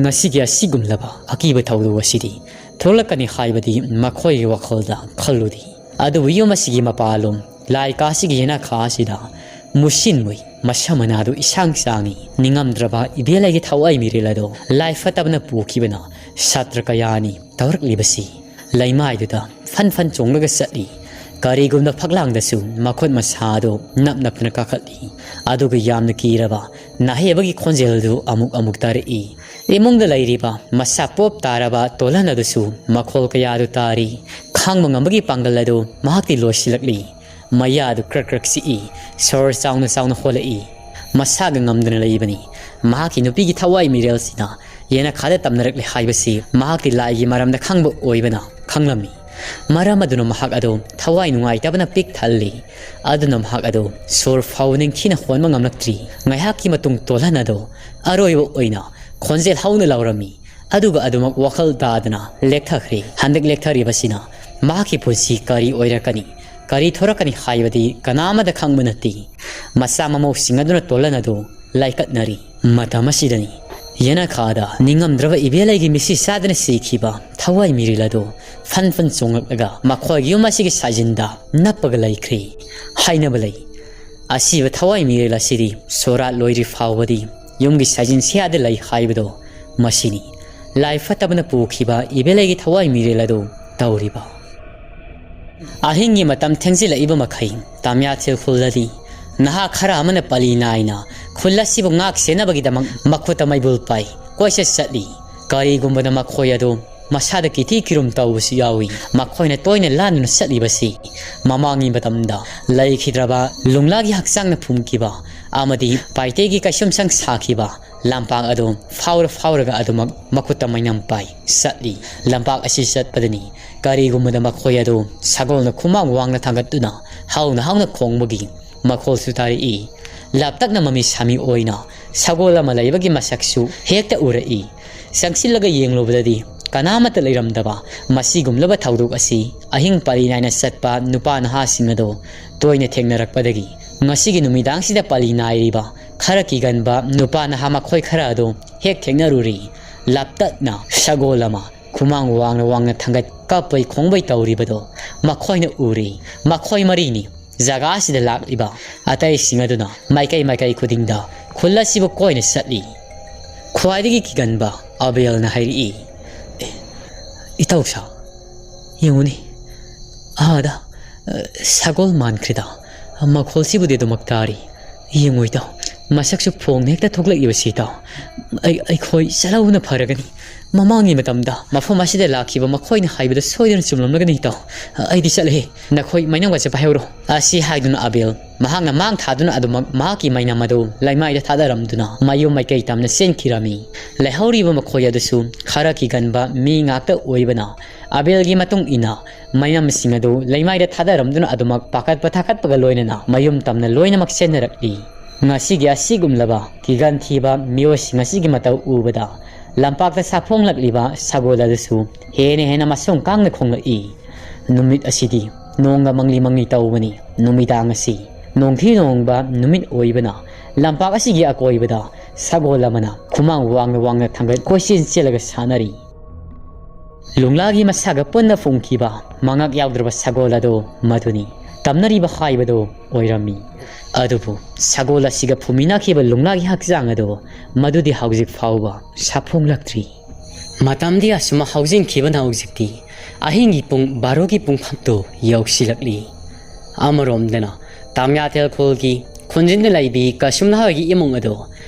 ꯉꯁꯤꯒꯤ ꯑꯁꯤꯒꯨꯝꯂꯕ ꯑꯀꯤꯕ ꯊꯧꯗꯣꯛ ꯑꯁꯤꯗꯤ ꯊꯣꯛꯂꯛꯀꯅꯤ ꯍꯥꯏꯕꯗꯤ ꯃꯈꯣꯏꯒꯤ ꯋꯥꯈꯜꯗ ꯈꯜꯂꯨꯗꯦ꯫ ꯑꯗꯨꯕꯨ ꯌꯨꯝ ꯑꯁꯤꯒꯤ ꯃꯄꯥꯂꯣꯝ ꯂꯥꯏ ꯀꯥꯁꯤꯒꯤ ꯌꯦꯅꯈꯥ ꯑꯁꯤꯗ ꯃꯨꯁꯤꯟ ꯃꯨꯏ, ꯃꯁꯝ ꯃꯅꯥꯗꯨ ꯏꯁꯥꯡ ꯁꯥꯡꯉꯤ, ꯅꯤꯡꯉꯝꯗ꯭ꯔꯕ ꯏꯕꯦꯜꯂꯩꯒꯤ ꯊꯋꯥꯏ ꯃꯤꯔꯦꯜ ꯑꯗꯣ ꯂꯥꯏ ꯐꯠꯇꯕꯅ ꯄꯨꯈꯤꯕꯅ ꯁꯥꯇ꯭ꯔ ꯀꯌꯥꯅꯤ ꯇꯧꯔꯛꯂꯤꯕꯁꯤ꯫ ꯂꯩꯃꯥꯏꯗꯨꯗ ꯐꯟ ꯐꯟ ꯆꯣꯡꯂꯒ ꯆꯠꯂꯤ꯫ ꯀꯔꯤꯒꯨꯝꯕ ꯐꯛꯂꯥꯡꯗꯁꯨ ꯃꯈꯨꯠ ꯃꯁꯥꯗꯨ ꯅꯞ ꯅꯞꯇꯅ ꯀꯥꯈꯠꯂꯤ꯫ ꯑꯗꯨꯒ ꯌꯥꯝꯅ ꯀꯤꯔꯕ ꯅꯥꯍꯩꯕꯒꯤ ꯈꯣꯟꯖꯦꯜꯗꯨ ꯑꯃꯨꯛ ꯑꯃꯨꯛ ꯇꯥꯔꯛꯏ꯫ ꯏꯃꯨꯡꯗ ꯂꯩꯔꯤꯕ ꯃꯁꯥ ꯄꯣꯞ ꯇꯥꯔꯕ ꯇꯣꯜꯍꯟ ꯑꯗꯨꯁꯨ ꯃꯈꯣꯜ ꯀꯌꯥꯗꯨ ꯇꯥꯔꯤ꯫ ꯈꯥꯡꯕ ꯉꯝꯕꯒꯤ ꯄꯥꯡꯒꯜ ꯑꯗꯨ ꯃꯍꯥꯛꯇꯤ ꯂꯣꯏꯁꯤꯜꯂꯛꯂꯤ꯫ ꯃꯌꯥꯗꯨ ꯀ꯭ꯔꯛ ꯀ꯭ꯔꯛ ꯆꯤꯛꯏ, ꯁꯣꯔ ꯆꯥꯎꯅ ꯆꯥꯎꯅ ꯍꯣꯜꯂꯛꯏ꯫ ꯃꯁꯥꯒ ꯉꯝꯗꯅ ꯂꯩꯕꯅꯤ꯫ ꯃꯍꯥꯛꯀꯤ ꯅꯨꯄꯤꯒꯤ ꯊꯋꯥꯏ ꯃꯤꯔꯦꯜꯁꯤꯅ ꯌꯦꯅꯈꯥꯗ ꯇꯝꯅꯔꯛꯂꯦ ꯍꯥꯏꯕꯁꯤ ꯃꯍꯥꯛꯇꯤ ꯂꯥꯏꯒꯤ ꯃꯔꯝꯗ ꯈꯪꯕ ꯑꯣꯏꯕꯅ ꯈꯪꯂꯝꯃꯤ꯫ ꯃꯔꯝ ꯑꯗꯨꯅ ꯃꯍꯥꯛ ꯑꯗꯨ ꯊꯋꯥꯏ ꯅꯨꯡꯉꯥꯏꯇꯕꯅ ꯄꯤꯛ ꯊꯜꯂꯤ꯫ ꯑꯗꯨꯅ ꯃꯍꯥꯛ ꯑꯗꯨ ꯁꯣꯔ ꯐꯥꯎ ꯅꯤꯡꯊꯤꯅ ꯍꯣꯟꯕ ꯉꯝꯂꯛꯇ꯭ꯔꯤ꯫ ꯉꯥꯏꯍꯥꯛꯀꯤ ꯃꯇꯨꯡ ꯇꯣꯜꯍꯟ ꯑꯗꯨ ꯑꯔꯣꯏꯕ ꯑꯣꯏꯅ ꯈꯣꯟꯖꯦꯜ ꯍꯧꯅ ꯂꯥꯎꯔꯝꯃꯤ꯫ ꯑꯗꯨꯒ ꯑꯗꯨꯃꯛ ꯋꯥꯈꯜ ꯇꯥꯗꯅ ꯂꯦꯛꯊꯈ꯭ꯔꯦ꯫ ꯍꯟꯗꯛ ꯂꯦꯛꯊꯔꯤꯕꯁꯤꯅ ꯃꯍꯥꯛꯀꯤ ꯄꯨꯟꯁꯤ ꯀꯔꯤ ꯑꯣꯏꯔꯛꯀꯅꯤ, ꯀꯔꯤ ꯊꯣꯔꯛꯀꯅꯤ ꯍꯥꯏꯕꯗꯤ ꯀꯅꯥ ꯑꯃꯗ ꯈꯪꯕ ꯅꯠꯇꯦ꯫ ꯃꯆꯥ ꯃꯃꯧꯁꯤꯡ ꯑꯗꯨꯅ ꯇꯣꯜꯍꯟ ꯑꯗꯨ ꯂꯥꯏꯀꯠꯅꯔꯤ꯫ ꯃꯇꯝ ꯑꯁꯤꯗꯅꯤ ꯌꯦꯅꯈꯥꯗ ꯅꯤꯡꯉꯝꯗ꯭ꯔꯕ ꯏꯕꯦꯜꯂꯩꯒꯤ ꯃꯤꯠꯁꯤ ꯆꯥꯗꯅ ꯁꯤꯈꯤꯕ ꯊꯋꯥꯏ ꯃꯤꯔꯦꯜ ꯑꯗꯨ ꯐꯟ ꯐꯟ ꯆꯣꯡꯂꯛꯂꯒ ꯃꯈꯣꯏꯒꯤ ꯌꯨꯝ ꯑꯁꯤꯒꯤ ꯁꯥꯖꯤꯟꯗ ꯅꯞꯄꯒ ꯂꯩꯈ꯭ꯔꯦ꯫ ꯍꯥꯏꯅꯕ ꯂꯩ, ꯑꯁꯤꯕ ꯊꯋꯥꯏ ꯃꯤꯔꯦꯜ ꯑꯁꯤꯗꯤ ꯁꯣꯔꯥꯠ ꯂꯣꯏꯗ꯭ꯔꯤ ꯐꯥꯎꯕꯗꯤ ꯌꯨꯝꯒꯤ ꯁꯥꯖꯤꯟ ꯁꯤꯌꯥꯗ ꯂꯩ ꯍꯥꯏꯕꯗꯣ ꯃꯁꯤꯅꯤ꯫ ꯂꯥꯏ ꯐꯠꯇꯕꯅ ꯄꯨꯈꯤꯕ ꯏꯕꯦꯜꯂꯩꯒꯤ ꯊꯋꯥꯏ ꯃꯤꯔꯦꯜ ꯑꯗꯨ ꯇꯧꯔꯤꯕ꯫ ꯑꯍꯤꯡꯒꯤ ꯃꯇꯝ ꯊꯦꯡꯖꯤꯜꯂꯛꯏꯕ ꯃꯈꯩ ꯇꯥꯃꯤꯌꯥꯊꯤꯜ ꯈꯨꯜꯗꯗꯤ ꯅꯍꯥ ꯈꯔ ꯑꯃꯅ ꯄꯂꯤ ꯅꯥꯏꯅ ꯈꯨꯜ ꯑꯁꯤꯕꯨ ꯉꯥꯛ ꯁꯦꯟꯅꯕꯒꯤꯗꯃꯛ ꯃꯈꯨꯠꯇ ꯃꯩꯕꯨꯜ ꯄꯥꯏ ꯀꯣꯏꯆꯠ ꯆꯠꯂꯤ꯫ ꯀꯔꯤꯒꯨꯝꯕꯗ ꯃꯈꯣꯏ ꯑꯗꯨ ꯃꯁꯥꯗ ꯀꯤꯊꯤ ꯀꯤꯔꯨꯝ ꯇꯧꯕꯁꯨ ꯌꯥꯎꯏ꯫ ꯃꯈꯣꯏꯅ ꯇꯣꯏꯅ ꯂꯥꯟꯗꯨꯅ ꯆꯠꯂꯤꯕꯁꯤ ꯃꯃꯥꯡꯒꯤ ꯃꯇꯝꯗ ꯂꯩꯈꯤꯗ꯭ꯔꯕ ꯂꯨꯡꯂꯥꯒꯤ ꯍꯛꯆꯥꯡꯅ ꯐꯨꯝꯈꯤꯕ ꯑꯃꯗꯤ ꯄꯥꯏꯇꯦꯒꯤ ꯀꯩꯁꯨꯝꯁꯪ ꯁꯥꯈꯤꯕ ꯂꯝꯄꯥꯛ ꯑꯗꯨ ꯐꯥꯎꯔ ꯐꯥꯎꯔꯒ ꯑꯗꯨꯃꯛ ꯃꯈꯨꯠꯇ ꯃꯩꯅꯝ ꯄꯥꯏ ꯆꯠꯂꯤ꯫ ꯂꯝꯄꯥꯛ ꯑꯁꯤ ꯆꯠꯄꯗꯅꯤ ꯀꯔꯤꯒꯨꯝꯕꯗ ꯃꯈꯣꯏ ꯑꯗꯨ ꯁꯒꯣꯜꯅ ꯈꯨꯃꯥꯡ ꯋꯥꯡꯅ ꯊꯥꯡꯒꯠꯇꯨꯅ ꯍꯧꯅ ꯍꯧꯅ ꯈꯣꯡꯕꯒꯤ ꯃꯈꯣꯜꯁꯨ ꯇꯥꯔꯛꯏ꯫ ꯂꯥꯞꯇꯛꯅ ꯃꯃꯤ ꯁꯥꯃꯤ ꯑꯣꯏꯅ ꯁꯒꯣꯜ ꯑꯃ ꯂꯩꯕꯒꯤ ꯃꯁꯛꯁꯨ ꯍꯦꯛꯇ ꯎꯔꯛꯏ꯫ ꯆꯪꯁꯤꯜꯂꯒ ꯌꯦꯡꯂꯨꯕꯗꯗꯤ ꯀꯅꯥꯃꯠꯇ ꯂꯩꯔꯝꯗꯕ ꯃꯁꯤꯒꯨꯝꯂꯕ ꯊꯧꯗꯣꯛ ꯑꯁꯤ ꯑꯍꯤꯡ ꯄꯥꯂꯤ ꯅꯥꯏꯅ ꯆꯠꯄ ꯅꯨꯄꯥ ꯅꯍꯥꯁꯤꯡ ꯑꯗꯣ ꯇꯣꯏꯅ ꯊꯦꯡꯅꯔꯛꯄꯗꯒꯤ ꯉꯁꯤꯒꯤ ꯅꯨꯃꯤꯗꯥꯡꯁꯤꯗ ꯄꯥꯂꯤ ꯅꯥꯏꯔꯤꯕ ꯈꯔ ꯀꯤꯒꯟꯕ ꯅꯨꯄꯥ ꯅꯍꯥ ꯃꯈꯣꯏ ꯈꯔ ꯑꯗꯨ ꯍꯦꯛ ꯊꯦꯡꯅꯔꯨꯔꯤ꯫ ꯂꯥꯞꯇꯛꯅ ꯁꯒꯣꯜ ꯑꯃ ꯈꯨꯃꯥꯡ ꯋꯥꯡꯅ ꯋꯥꯡꯅ ꯊꯥꯡꯒꯠ ꯀꯞꯄꯩ ꯈꯣꯡꯕꯩ ꯇꯧꯔꯤꯕꯗꯣ ꯃꯈꯣꯏꯅ ꯎꯔꯤ꯫ ꯃꯈꯣꯏ ꯃꯔꯤꯅꯤ ꯖꯒꯥ ꯑꯁꯤꯗ ꯂꯥꯛꯂꯤꯕ꯫ ꯑꯇꯩꯁꯤꯡ ꯑꯗꯨꯅ ꯃꯥꯏꯀꯩ ꯃꯥꯏꯀꯩ ꯈꯨꯗꯤꯡꯗ ꯈꯨꯜ ꯑꯁꯤꯕꯨ ꯀꯣꯏꯅ ꯆꯠꯂꯤ꯫ ꯈ꯭ꯋꯥꯏꯗꯒꯤ ꯀꯤꯒꯟꯕ ꯑꯕꯦꯜꯅ ꯍꯥꯏꯔꯛꯏ, "ꯑꯦ, ꯏꯇꯥꯎ ꯁꯥ, ꯌꯦꯡꯉꯨꯅꯦ, ꯑꯥꯗ, ꯑ, ꯁꯒꯣꯜ ꯃꯥꯟꯈ꯭ꯔꯦꯗ꯫ ꯃꯈꯣꯜꯁꯤꯕꯨꯗꯤ ꯑꯗꯨꯃꯛ ꯇꯥꯔꯤ꯫ ꯌꯦꯡꯉꯨ ꯏꯇꯥꯎ, ꯃꯁꯛꯁꯨ ꯐꯣꯡꯅ ꯍꯦꯛꯇ ꯊꯣꯛꯂꯛꯏꯕꯁꯤ ꯏꯇꯥꯎ꯫ ꯑꯩ, ꯑꯩꯈꯣꯏ ꯆꯠꯍꯧꯕꯅ ꯐꯔꯒꯅꯤ꯫ ꯃꯃꯥꯡꯒꯤ ꯃꯇꯝꯗ ꯃꯐꯝ ꯑꯁꯤꯗ ꯂꯥꯛꯈꯤꯕ ꯃꯈꯣꯏꯅ ꯍꯥꯏꯕꯗ ꯁꯣꯏꯗꯅ ꯆꯨꯝꯂꯝꯂꯒꯅꯤ ꯏꯇꯥꯎ꯫ ꯑꯩꯗꯤ ꯆꯠꯂꯦ꯫ ꯅꯈꯣꯏ ꯃꯩꯅꯝꯒ ꯆꯠꯄ ꯍꯥꯏꯍꯧꯔꯣ꯫" ꯑꯁꯤ ꯍꯥꯏꯗꯨꯅ ꯑꯕꯦꯜ ꯃꯍꯥꯛꯅ ꯃꯥꯡ ꯊꯥꯗꯨꯅ ꯑꯗꯨꯃꯛ ꯃꯍꯥꯛꯀꯤ ꯃꯩꯅꯝ ꯑꯗꯨ ꯂꯩꯃꯥꯏꯗ ꯊꯥꯗꯔꯝꯗꯨꯅ ꯃꯌꯨꯝ ꯃꯥꯏꯀꯩ ꯇꯝꯅ ꯆꯦꯟꯈꯤꯔꯝꯃꯤ꯫ ꯂꯩꯍꯧꯔꯤꯕ ꯃꯈꯣꯏ ꯑꯗꯨꯁꯨ ꯈꯔ ꯀꯤꯒꯟꯕ ꯃꯤ ꯉꯥꯛꯇ ꯑꯣꯏꯕꯅ ꯑꯕꯦꯜꯒꯤ ꯃꯇꯨꯡ ꯏꯟꯅ ꯃꯩꯅꯝꯁꯤꯡ ꯑꯗꯨ ꯂꯩꯃꯥꯏꯗ ꯊꯥꯗꯔꯝꯗꯨꯅ ꯑꯗꯨꯃꯛ ꯄꯥꯈꯠꯄ ꯊꯥꯀꯠꯄꯒ ꯂꯣꯏꯅꯅ ꯃꯌꯨꯝ ꯇꯝꯅ ꯂꯣꯏꯅꯃꯛ ꯆꯦꯟꯅꯔꯛꯂꯤ꯫ ꯉꯁꯤꯒꯤ ꯑꯁꯤꯒꯨꯝꯂꯕ ꯀꯤꯒꯟ ꯊꯤꯕ ꯃꯤꯑꯣꯏꯁꯤꯡ ꯑꯁꯤꯒꯤ ꯃꯇꯧ ꯎꯕꯗ ꯂꯝꯄꯥꯛꯇ ꯁꯥꯐꯣꯡꯂꯛꯂꯤꯕ ꯁꯒꯣꯜ ꯑꯗꯨꯁꯨ ꯍꯦꯟꯅ ꯍꯦꯟꯅ ꯃꯁꯨꯡ ꯀꯥꯡꯅ ꯈꯣꯡꯂꯛꯏ꯫ ꯅꯨꯃꯤꯠ ꯑꯁꯤꯗꯤ ꯅꯣꯡꯒ ꯃꯪꯂꯤ ꯃꯪꯂꯤ ꯇꯧꯕꯅꯤ꯫ ꯅꯨꯃꯤꯗꯥꯡ ꯑꯁꯤ ꯅꯣꯡꯊꯤ ꯅꯣꯡꯕ ꯅꯨꯃꯤꯠ ꯑꯣꯏꯕꯅ ꯂꯝꯄꯥꯛ ꯑꯁꯤꯒꯤ ꯑꯀꯣꯏꯕꯗ ꯁꯒꯣꯜ ꯑꯃꯅ ꯈꯨꯃꯥꯡ ꯋꯥꯡꯅ ꯋꯥꯡꯅ ꯊꯥꯡꯒꯠ ꯀꯣꯏꯆꯦꯟ ꯆꯦꯜꯂꯒ ꯁꯥꯟꯅꯔꯤ꯫ ꯂꯨꯡꯂꯥꯒꯤ ꯃꯁꯥꯒ ꯄꯨꯟꯅ ꯐꯨꯝꯈꯤꯕ ꯃꯉꯛ ꯌꯥꯎꯗ꯭ꯔꯕ ꯁꯒꯣꯜ ꯑꯗꯨ ꯃꯗꯨꯅꯤ꯫ ꯇꯝꯅꯔꯤꯕ ꯍꯥꯏꯕꯗꯨ ꯑꯣꯏꯔꯝꯃꯤ꯫ ꯑꯗꯨꯕꯨ ꯁꯒꯣꯜ ꯑꯁꯤꯒ ꯐꯨꯝꯃꯤꯟꯅꯈꯤꯕ ꯂꯨꯡꯂꯥꯒꯤ ꯍꯛꯆꯥꯡ ꯑꯗꯨ ꯃꯗꯨꯗꯤ ꯍꯧꯖꯤꯛ ꯐꯥꯎꯕ ꯁꯥꯐꯣꯡꯂꯛꯇ꯭ꯔꯤ꯫ ꯃꯇꯝꯗꯤ ꯑꯁꯨꯝ ꯍꯧꯖꯤꯟꯈꯤꯕꯅ ꯍꯧꯖꯤꯛꯇꯤ ꯑꯍꯤꯡꯒꯤ ꯄꯨꯡ ꯕꯥꯔꯣꯒꯤ ꯄꯨꯡꯐꯝꯗꯨ ꯌꯧꯁꯤꯜꯂꯛꯂꯤ꯫ ꯑꯃꯔꯣꯝꯗꯅ ꯇꯥꯃꯤꯌꯥꯊꯦꯜ ꯈꯨꯜꯒꯤ ꯈꯨꯟꯖꯤꯟꯗ ꯂꯩꯕꯤ ꯀꯁꯨꯝꯂꯥ ꯍꯣꯏꯒꯤ ꯏꯃꯨꯡ ꯑꯗꯨ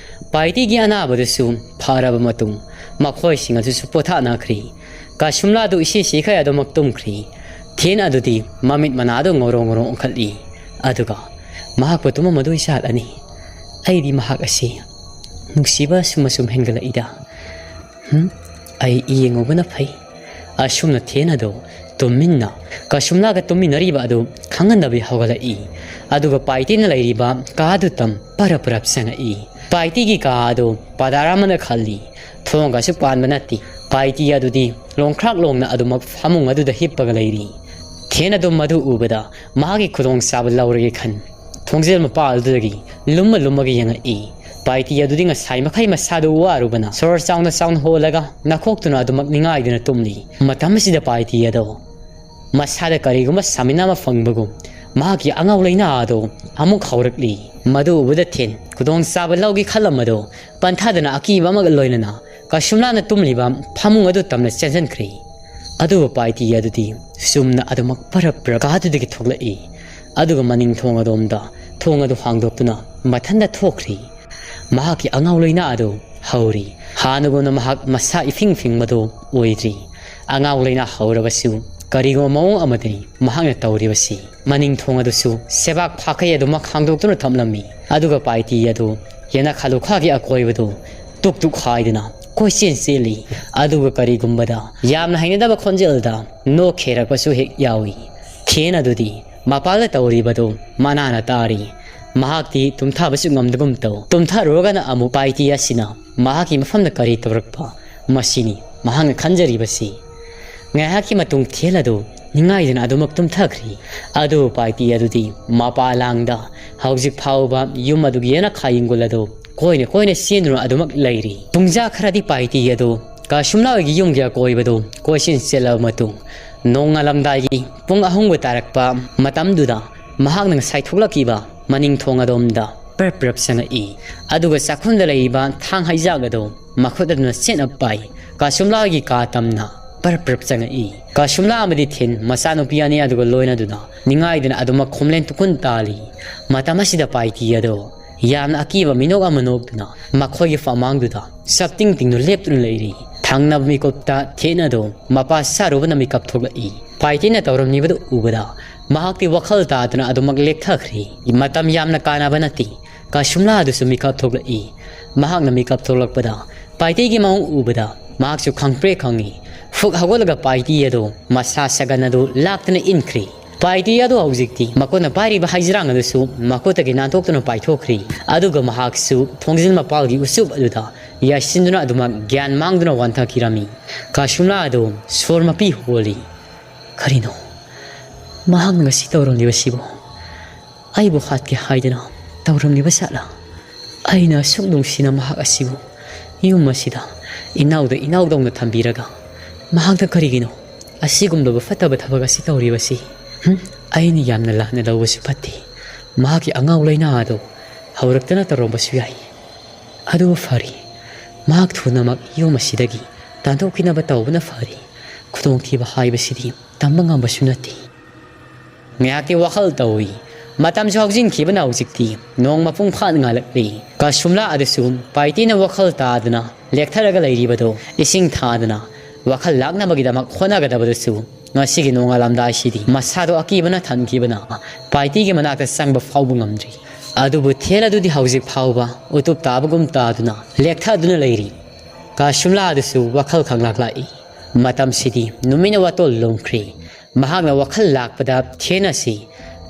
ꯄꯥꯏꯇꯤꯒꯤ ꯑꯅꯥꯕꯗꯨꯁꯨ ꯐꯔꯕ ꯃꯇꯨꯡ ꯃꯈꯣꯏꯁꯤꯡ ꯑꯗꯨꯁꯨ ꯄꯣꯊꯥꯅꯈ꯭ꯔꯤ꯫ ꯀꯁꯨꯝꯂꯥꯗꯨ ꯏꯁꯤ ꯁꯤꯈꯩ ꯑꯗꯨꯃꯛ ꯇꯨꯝꯈ꯭ꯔꯤ꯫ ꯊꯦꯟ ꯑꯗꯨꯗꯤ ꯃꯃꯤꯠ ꯃꯅꯥꯗꯨ ꯉꯧꯔꯣ ꯉꯧꯔꯣ ꯑꯣꯟꯈꯠꯂꯤ꯫ ꯑꯗꯨꯒ ꯃꯍꯥꯛꯄꯨ ꯇꯨꯝꯃꯝꯃꯗꯣꯏ ꯖꯥꯠꯂꯅꯤ? ꯑꯩꯗꯤ ꯃꯍꯥꯛ ꯑꯁꯤ ꯅꯨꯡꯁꯤꯕ ꯑꯁꯨꯝ ꯑꯁꯨꯝ ꯍꯦꯟꯒꯠꯂꯛꯏꯗ꯫ ꯍꯨꯝ, ꯑꯩ ꯌꯦꯡꯉꯨꯕꯅ ꯐꯩ꯫ ꯑꯁꯨꯝꯅ ꯊꯦꯟ ꯑꯗꯨ ꯇꯨꯃꯤꯟꯅ ꯀꯁꯨꯝꯂꯥꯒ ꯇꯨꯝꯃꯤꯟꯅꯔꯤꯕ ꯑꯗꯨ ꯈꯪꯍꯟꯗꯕꯤ ꯍꯧꯒꯠꯂꯛꯏ꯫ ꯑꯗꯨꯒ ꯄꯥꯏꯇꯤꯅ ꯂꯩꯔꯤꯕ ꯀꯥꯗꯨ ꯇꯝ ꯄꯔꯞ ꯄꯔꯞ ꯆꯪꯉꯛꯏ꯫ ꯄꯥꯏꯇꯤꯒꯤ ꯀꯥ ꯑꯗꯨ ꯄꯗꯥꯔ ꯑꯃꯅ ꯈꯜꯂꯤ꯫ ꯊꯣꯡꯒꯁꯨ ꯄꯥꯟꯕ ꯅꯠꯇꯦ꯫ ꯄꯥꯏꯇꯤ ꯑꯗꯨꯗꯤ ꯂꯣꯡꯈ꯭ꯔꯥꯛ ꯂꯣꯡꯅ ꯑꯗꯨꯃꯛ ꯐꯃꯨꯡ ꯑꯗꯨꯗ ꯍꯤꯞꯄꯒ ꯂꯩꯔꯤ꯫ ꯊꯦꯟ ꯑꯗꯨ ꯃꯗꯨ ꯎꯕꯗ ꯃꯍꯥꯛꯀꯤ ꯈꯨꯗꯣꯡꯆꯥꯕ ꯂꯧꯔꯒꯦ ꯈꯟ, ꯊꯣꯡꯖꯦꯜ ꯃꯄꯥꯜꯗꯨꯗꯒꯤ ꯂꯨꯝꯃ ꯂꯨꯝꯃꯒ ꯌꯦꯡꯉꯛꯏ꯫ ꯄꯥꯏꯇꯤ ꯑꯗꯨꯗꯤ ꯉꯁꯥꯏ ꯃꯈꯩ ꯃꯁꯥꯗꯨ ꯋꯥꯔꯨꯕꯅ ꯁꯣꯔ ꯆꯥꯎꯅ ꯆꯥꯎꯅ ꯍꯣꯜꯂꯒ ꯅꯥꯈꯣꯛꯇꯨꯅ ꯑꯗꯨꯃꯛ ꯅꯤꯡꯉꯥꯏꯗꯨꯅ ꯇꯨꯝꯂꯤ꯫ ꯃꯇꯝ ꯑꯁꯤꯗ ꯄꯥꯏꯇꯤ ꯑꯗꯣ ꯃꯁꯥꯗ ꯀꯔꯤꯒꯨꯝꯕ ꯁꯥꯃꯤꯟ ꯑꯃ ꯐꯪꯕꯒꯨꯝ ꯃꯍꯥꯛꯀꯤ ꯑꯉꯥꯎ ꯂꯩꯅꯥ ꯑꯗꯣ ꯑꯃꯨꯛ ꯍꯧꯔꯛꯂꯤ꯫ ꯃꯗꯨ ꯎꯕꯗ ꯊꯦꯟ ꯈꯨꯗꯣꯡꯆꯥꯕ ꯂꯧꯒꯦ ꯈꯜꯂꯝꯕꯗꯣ ꯄꯟꯊꯥꯗꯅ ꯑꯀꯤꯕ ꯑꯃꯒ ꯂꯣꯏꯅꯅ ꯀꯁꯨꯝꯂꯥꯅ ꯇꯨꯝꯂꯤꯕ ꯐꯃꯨꯡ ꯑꯗꯨ ꯇꯝꯅ ꯆꯦꯟꯁꯤꯟꯈ꯭ꯔꯦ꯫ ꯑꯗꯨꯕꯨ ꯄꯥꯏꯇꯤ ꯑꯗꯨꯗꯤ ꯆꯨꯝꯅ ꯑꯗꯨꯃꯛ ꯄꯔꯞ ꯄꯔꯞ ꯀꯥꯗꯨꯗꯒꯤ ꯊꯣꯛꯂꯛꯏ꯫ ꯑꯗꯨꯒ ꯃꯅꯤꯡ ꯊꯣꯡ ꯑꯗꯣꯝꯗ ꯊꯣꯡ ꯑꯗꯨ ꯍꯥꯡꯗꯣꯛꯇꯨꯅ ꯃꯊꯟꯗ ꯊꯣꯛꯈ꯭ꯔꯤ꯫ ꯃꯍꯥꯛꯀꯤ ꯑꯉꯥꯎ ꯂꯩꯅꯥ ꯑꯗꯨ ꯍꯧꯔꯤ꯫ ꯍꯥꯟꯅꯒꯨꯝꯅ ꯃꯍꯥꯛ ꯃꯁꯥ ꯏꯐꯤꯡ ꯐꯤꯡꯕꯗꯨ ꯑꯣꯏꯗ꯭ꯔꯤ꯫ ꯑꯉꯥꯎ ꯂꯩꯅꯥ ꯍꯧꯔꯕꯁꯨ ꯀꯔꯤꯒꯨꯝꯕ ꯃꯑꯣꯡ ꯑꯃꯗꯅꯤ ꯃꯍꯥꯛꯅ ꯇꯧꯔꯤꯕꯁꯤ꯫ ꯃꯅꯤꯡ ꯊꯣꯡ ꯑꯗꯨꯁꯨ ꯁꯦꯕꯥꯛ ꯐꯥꯈꯩ ꯑꯗꯨꯃꯛ ꯍꯥꯡꯗꯣꯛꯇꯨꯅ ꯊꯝꯂꯝꯃꯤ꯫ ꯑꯗꯨꯒ ꯄꯥꯏꯇꯤ ꯑꯗꯨ ꯌꯦꯅꯈꯥ ꯂꯨꯈꯥꯒꯤ ꯑꯀꯣꯏꯕꯗꯨ ꯇꯨꯛ ꯇꯨꯛ ꯍꯥꯏꯗꯨꯅ ꯀꯣꯏꯆꯦꯟ ꯆꯦꯜꯂꯤ꯫ ꯑꯗꯨꯒ ꯀꯔꯤꯒꯨꯝꯕꯗ ꯌꯥꯝꯅ ꯍꯩꯅꯗꯕ ꯈꯣꯟꯖꯦꯜꯗ ꯅꯣꯛꯈꯦꯔꯛꯄꯁꯨ ꯍꯦꯛ ꯌꯥꯎꯏ꯫ ꯊꯦꯟ ꯑꯗꯨꯗꯤ ꯃꯄꯥꯜꯗ ꯇꯧꯔꯤꯕꯗꯨ ꯃꯅꯥꯅ ꯇꯥꯔꯤ꯫ ꯃꯍꯥꯛꯇꯤ ꯇꯨꯝꯊꯕꯁꯨ ꯉꯝꯗꯒꯨꯝ ꯇꯧ꯫ ꯇꯨꯝꯊꯔꯨꯔꯒꯅ ꯑꯃꯨꯛ ꯄꯥꯏꯇꯤ ꯑꯁꯤꯅ ꯃꯍꯥꯛꯀꯤ ꯃꯐꯝꯗ ꯀꯔꯤ ꯇꯧꯔꯛꯄ? ꯃꯁꯤꯅꯤ ꯃꯍꯥꯛꯅ ꯈꯟꯖꯔꯤꯕꯁꯤ꯫ ꯉꯥꯏꯍꯥꯛꯀꯤ ꯃꯇꯨꯡ ꯊꯦꯟ ꯑꯗꯨ ꯅꯤꯡꯉꯥꯏꯗꯨꯅ ꯑꯗꯨꯃꯛ ꯇꯨꯝꯊꯈ꯭ꯔꯤ꯫ ꯑꯗꯨꯕꯨ ꯄꯥꯏꯇꯤ ꯑꯗꯨꯗꯤ ꯃꯄꯥ ꯂꯥꯡꯗ ꯍꯧꯖꯤꯛ ꯐꯥꯎꯕ ꯌꯨꯝ ꯑꯗꯨꯒꯤ ꯌꯦꯅꯈꯥ ꯌꯦꯡꯒꯣꯜ ꯑꯗꯨ ꯀꯣꯏꯅ ꯀꯣꯏꯅ ꯆꯦꯟꯗꯨꯅ ꯑꯗꯨꯃꯛ ꯂꯩꯔꯤ꯫ ꯄꯨꯡꯖꯥ ꯈꯔꯗꯤ ꯄꯥꯏꯇꯤ ꯑꯗꯨ ꯀꯁꯨꯝꯂꯥ ꯍꯣꯏꯒꯤ ꯌꯨꯝꯒꯤ ꯑꯀꯣꯏꯕꯗꯨ ꯀꯣꯏꯆꯦꯟ ꯆꯦꯜꯂꯕ ꯃꯇꯨꯡ, ꯅꯣꯡꯉꯥꯜꯂꯝꯗꯥꯏꯒꯤ ꯄꯨꯡ ꯑꯍꯨꯝꯒ ꯇꯥꯔꯛꯄ ꯃꯇꯝꯗꯨꯗ ꯃꯍꯥꯛꯅ ꯉꯁꯥꯏ ꯊꯣꯛꯂꯛꯈꯤꯕ ꯃꯅꯤꯡ ꯊꯣꯡ ꯑꯗꯣꯝꯗ ꯄꯔꯞ ꯄꯔꯞ ꯆꯪꯉꯛꯏ꯫ ꯑꯗꯨꯒ ꯆꯥꯛꯈꯨꯝꯗ ꯂꯩꯔꯤꯕ ꯊꯥꯡ ꯍꯩꯖꯥꯛ ꯑꯗꯨ ꯃꯈꯨꯠ ꯑꯗꯨꯅ ꯆꯦꯠꯅ ꯄꯥꯏ꯫ ꯀꯁꯨꯝꯂꯥꯒꯤ ꯀꯥ ꯇꯝꯅ ꯄꯔꯞ ꯄꯔꯞ ꯆꯪꯉꯛꯏ꯫ ꯀꯁꯨꯝꯂꯥ ꯑꯃꯗꯤ ꯊꯤꯟ ꯃꯆꯥꯅꯨꯄꯤ ꯑꯅꯤ ꯑꯗꯨꯒ ꯂꯣꯏꯅꯗꯨꯅ ꯅꯤꯡꯉꯥꯏꯗꯨꯅ ꯑꯗꯨꯃꯛ ꯈꯣꯝꯂꯦꯟ ꯇꯨꯀꯨꯟ ꯇꯥꯜꯂꯤ꯫ ꯃꯇꯝ ꯑꯁꯤꯗ ꯄꯥꯏꯇꯤ ꯑꯗꯣ ꯌꯥꯝꯅ ꯑꯀꯤꯕ ꯃꯤꯅꯣꯛ ꯑꯃ ꯅꯣꯛꯇꯨꯅ ꯃꯈꯣꯏꯒꯤ ꯐꯃꯥꯡꯗꯨꯗ ꯆꯞꯇꯤꯡ ꯇꯤꯡꯗꯨꯅ ꯂꯦꯞꯇꯨꯅ ꯂꯩꯔꯤ꯫ ꯊꯪꯅꯕ ꯃꯤꯀꯨꯞꯇ ꯊꯦꯟ ꯑꯗꯣ ꯃꯄꯥ ꯁꯥꯔꯨꯕꯅ ꯃꯤꯀꯞ ꯊꯣꯛꯂꯛꯏ꯫ ꯄꯥꯏꯇꯤꯅ ꯇꯧꯔꯝꯂꯤꯕꯗꯨ ꯎꯕꯗ ꯃꯍꯥꯛꯇꯤ ꯋꯥꯈꯜ ꯇꯥꯗꯨꯅ ꯑꯗꯨꯃꯛ ꯂꯦꯛꯊꯈ꯭ꯔꯤ꯫ ꯃꯇꯝ ꯌꯥꯝꯅ ꯀꯥꯟꯅꯕ ꯅꯠꯇꯦ꯫ ꯀꯁꯨꯝꯂꯥ ꯑꯗꯨꯁꯨ ꯃꯤꯀꯞ ꯊꯣꯛꯂꯛꯏ꯫ ꯃꯍꯥꯛꯅ ꯃꯤꯀꯞ ꯊꯣꯛꯂꯛꯄꯗ ꯄꯥꯏꯇꯤꯒꯤ ꯃꯑꯣꯡ ꯎꯕꯗ ꯃꯍꯥꯛꯁꯨ ꯈꯪꯄ꯭ꯔꯦ ꯈꯪꯉꯤ꯫ ꯐꯨꯛ ꯍꯧꯒꯠꯂꯒ ꯄꯥꯏꯇꯤ ꯑꯗꯨ ꯃꯁꯥ ꯁꯒꯟ ꯑꯗꯨ ꯂꯥꯛꯇꯨꯅ ꯏꯟꯈ꯭ꯔꯤ꯫ ꯄꯥꯏꯇꯤ ꯑꯗꯨ ꯍꯧꯖꯤꯛꯇꯤ ꯃꯈꯨꯠꯅ ꯄꯥꯏꯔꯤꯕ ꯍꯩꯖ꯭ꯔꯥꯡ ꯑꯗꯨꯁꯨ ꯃꯈꯨꯠꯇꯒꯤ ꯅꯥꯟꯊꯣꯛꯇꯨꯅ ꯄꯥꯏꯊꯣꯛꯈ꯭ꯔꯤ꯫ ꯑꯗꯨꯒ ꯃꯍꯥꯛꯁꯨ ꯊꯣꯡꯖꯤꯜ ꯃꯄꯥꯜꯒꯤ ꯎꯆꯨꯞ ꯑꯗꯨꯗ ꯌꯥꯏꯁꯤꯟꯗꯨꯅ ꯑꯗꯨꯃꯛ ꯒ꯭ꯌꯥꯟ ꯃꯥꯡꯗꯨꯅ ꯋꯥꯟꯊꯈꯤꯔꯝꯃꯤ꯫ ꯀꯥꯁꯨꯝꯂꯥ ꯑꯗꯨ ꯁꯣꯔ ꯃꯄꯤ ꯍꯣꯜꯂꯤ꯫ "ꯀꯔꯤꯅꯣ ꯃꯍꯥꯛꯅ ꯉꯁꯤ ꯇꯧꯔꯝꯂꯤꯕꯁꯤꯕꯨ? ꯑꯩꯕꯨ ꯍꯥꯠꯀꯦ ꯍꯥꯏꯗꯅ ꯇꯧꯔꯝꯂꯤꯕ ꯖꯥꯠꯂꯥ? ꯑꯩꯅ ꯑꯁꯨꯛ ꯅꯨꯡꯁꯤꯅ ꯃꯍꯥꯛ ꯑꯁꯤꯕꯨ ꯌꯨꯝ ꯑꯁꯤꯗ ꯏꯅꯥꯎꯗ ꯏꯅꯥꯎꯗꯧꯅ ꯊꯝꯕꯤꯔꯒ ꯃꯍꯥꯛꯅ ꯀꯔꯤꯒꯤꯅꯣ ꯑꯁꯤꯒꯨꯝꯂꯕ ꯐꯠꯇꯕ ꯊꯕꯛ ꯑꯁꯤ ꯇꯧꯔꯤꯕꯁꯤ? ꯍꯨꯝ, ꯑꯩꯅ ꯌꯥꯝꯅ ꯂꯥꯟꯅ ꯂꯧꯕꯁꯨ ꯐꯠꯇꯦ꯫ ꯃꯍꯥꯛꯀꯤ ꯑꯉꯥꯎ ꯂꯩꯅꯥ ꯑꯗꯨ ꯍꯧꯔꯛꯇꯅ ꯇꯧꯔꯝꯕꯁꯨ ꯌꯥꯏ꯫ ꯑꯗꯨꯕꯨ ꯐꯔꯦ, ꯃꯍꯥꯛ ꯊꯨꯅꯃꯛ ꯌꯨꯝ ꯑꯁꯤꯗꯒꯤ ꯇꯥꯟꯊꯣꯛꯈꯤꯅꯕ ꯇꯧꯕꯅ ꯐꯔꯦ꯫ ꯈꯨꯗꯣꯡꯊꯤꯕ ꯍꯥꯏꯕꯁꯤꯗꯤ ꯇꯝꯕ ꯉꯝꯕꯁꯨ ꯅꯠꯇꯦ꯫" ꯉꯥꯏꯍꯥꯛꯇꯤ ꯋꯥꯈꯜ ꯇꯧꯏ꯫ ꯃꯇꯝꯁꯨ ꯍꯧꯖꯤꯟꯈꯤꯕꯅ ꯍꯧꯖꯤꯛꯇꯤ ꯅꯣꯡ ꯃꯄꯨꯡ ꯐꯥꯅ ꯉꯥꯜꯂꯛꯂꯤ꯫ ꯀꯁꯨꯝꯂꯥ ꯑꯗꯨꯁꯨ ꯄꯥꯏꯇꯤꯅ ꯋꯥꯈꯜ ꯇꯥꯗꯨꯅ ꯂꯦꯛꯊꯔꯒ ꯂꯩꯔꯤꯕꯗꯣ ꯏꯁꯤꯡ ꯊꯥꯗꯅ ꯋꯥꯈꯜ ꯂꯥꯛꯅꯕꯒꯤꯗꯃꯛ ꯍꯣꯠꯅꯒꯗꯕꯗꯨꯁꯨ ꯉꯁꯤꯒꯤ ꯅꯣꯡꯉꯥꯜꯂꯝꯗꯥꯏꯁꯤꯗꯤ ꯃꯁꯥꯗꯣ ꯑꯀꯤꯕꯅ ꯊꯟꯈꯤꯕꯅ ꯄꯥꯏꯇꯤꯒꯤ ꯃꯅꯥꯛꯇ ꯆꯪꯕ ꯐꯥꯎꯕ ꯉꯝꯗ꯭ꯔꯤ꯫ ꯑꯗꯨꯕꯨ ꯊꯦꯜ ꯑꯗꯨꯗꯤ ꯍꯧꯖꯤꯛ ꯐꯥꯎꯕ ꯎꯇꯨꯞ ꯇꯥꯕꯒꯨꯝ ꯇꯥꯗꯨꯅ ꯂꯦꯛꯊꯗꯨꯅ ꯂꯩꯔꯤ꯫ ꯀꯁꯨꯝꯂꯥ ꯑꯗꯨꯁꯨ ꯋꯥꯈꯜ ꯈꯪꯂꯥꯛ ꯂꯥꯛꯏ꯫ ꯃꯇꯝꯁꯤꯗꯤ ꯅꯨꯃꯤꯠꯅ ꯋꯥꯇꯣꯜ ꯂꯨꯝꯈ꯭ꯔꯦ꯫ ꯃꯍꯥꯛꯅ ꯋꯥꯈꯜ ꯂꯥꯛꯄꯗ ꯊꯦꯟ ꯑꯁꯤ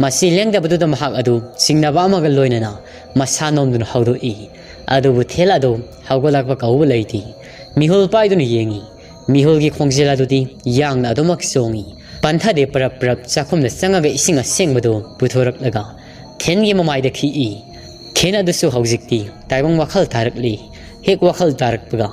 ꯃꯁꯤ ꯂꯦꯡꯗꯕꯗꯨꯗ ꯃꯍꯥꯛ ꯑꯗꯨ ꯆꯤꯡꯅꯕ ꯑꯃꯒ ꯂꯣꯏꯅꯅ ꯃꯁꯥ ꯅꯣꯝꯗꯨꯅ ꯍꯧꯗꯣꯛꯏ꯫ ꯑꯗꯨꯕꯨ ꯊꯦꯜ ꯑꯗꯨ ꯍꯧꯒꯠꯂꯛꯄ ꯀꯧꯕ ꯂꯩꯇꯦ꯫ ꯃꯤꯍꯨꯜ ꯄꯥꯏꯗꯨꯅ ꯌꯦꯡꯏ꯫ ꯃꯤꯍꯨꯜꯒꯤ ꯈꯣꯡꯖꯦꯜ ꯑꯗꯨꯗꯤ ꯌꯥꯡꯅ ꯑꯗꯨꯃꯛ ꯆꯣꯡꯏ꯫ ꯄꯟꯊꯗꯦ, ꯄꯔꯞ ꯄꯔꯞ ꯆꯥꯛꯈꯨꯝꯗ ꯆꯪꯉꯒ ꯏꯁꯤꯡ ꯑꯁꯦꯡꯕꯗꯨ ꯄꯨꯊꯣꯔꯛꯂꯒ ꯊꯦꯟꯒꯤ ꯃꯃꯥꯏꯗ ꯈꯤꯛꯏ꯫ ꯊꯦꯟ ꯑꯗꯨꯁꯨ ꯍꯧꯖꯤꯛꯇꯤ ꯇꯥꯏꯕꯪ ꯋꯥꯈꯜ ꯇꯥꯔꯛꯂꯤ꯫ ꯍꯦꯛ ꯋꯥꯈꯜ ꯇꯥꯔꯛꯄꯒ,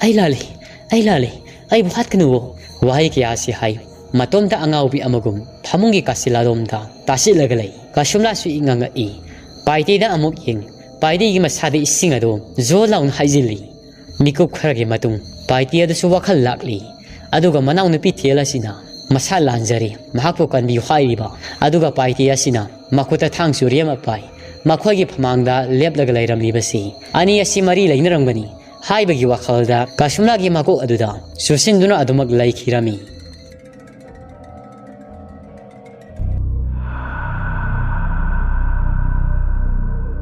"ꯑꯩ ꯂꯥꯜꯂꯤ, ꯑꯩ ꯂꯥꯜꯂꯤ, ꯑꯩꯕꯨ ꯍꯥꯠꯀꯅꯨꯋꯣ" ꯋꯥꯍꯩ ꯀꯌꯥ ꯑꯁꯤ ꯍꯥꯏ꯫ ꯃꯇꯣꯝꯇ ꯑꯉꯥꯎꯕꯤ ꯑꯃꯒꯨꯝ ꯐꯃꯨꯡꯒꯤ ꯀꯥꯆꯤꯜ ꯑꯗꯣꯝꯗ ꯇꯥꯁꯤꯜꯂꯒ ꯂꯩ꯫ ꯀꯁꯨꯝꯂꯥꯁꯨ ꯏꯉꯥꯡ ꯉꯛꯏ꯫ ꯄꯥꯏꯇꯤꯗ ꯑꯃꯨꯛ ꯌꯦꯡ꯫ ꯄꯥꯏꯇꯤꯒꯤ ꯃꯁꯥꯗ ꯏꯁꯤꯡ ꯑꯗꯨ ꯖꯣ ꯂꯥꯎꯅ ꯍꯩꯖꯤꯜꯂꯤ꯫ ꯃꯤꯀꯨꯞ ꯈꯔꯒꯤ ꯃꯇꯨꯡ ꯄꯥꯏꯇꯤ ꯑꯗꯨꯁꯨ ꯋꯥꯈꯜ ꯂꯥꯛꯂꯤ꯫ ꯑꯗꯨꯒ ꯃꯅꯥꯎꯅꯨꯄꯤ ꯊꯦꯜ ꯑꯁꯤꯅ ꯃꯁꯥ ꯂꯥꯟꯖꯔꯦ, ꯃꯍꯥꯛꯄꯨ ꯀꯟꯕꯤꯌꯨ ꯍꯥꯏꯔꯤꯕ꯫ ꯑꯗꯨꯒ ꯄꯥꯏꯇꯤ ꯑꯁꯤꯅ ꯃꯈꯨꯠꯇ ꯊꯥꯡ ꯆꯨꯔꯤ ꯑꯃ ꯄꯥꯏ꯫ ꯃꯈꯣꯏꯒꯤ ꯐꯃꯥꯡꯗ ꯂꯦꯞꯂꯒ ꯂꯩꯔꯝꯂꯤꯕꯁꯤ ꯑꯅꯤ ꯑꯁꯤ ꯃꯔꯤ ꯂꯩꯅꯔꯝꯒꯅꯤ ꯍꯥꯏꯕꯒꯤ ꯋꯥꯈꯜꯗ ꯀꯁꯨꯝꯂꯥꯒꯤ ꯃꯀꯣꯛ ꯑꯗꯨꯗ ꯆꯨꯁꯤꯟꯗꯨꯅ ꯑꯗꯨꯃꯛ ꯂꯩꯈꯤꯔꯝꯃꯤ꯫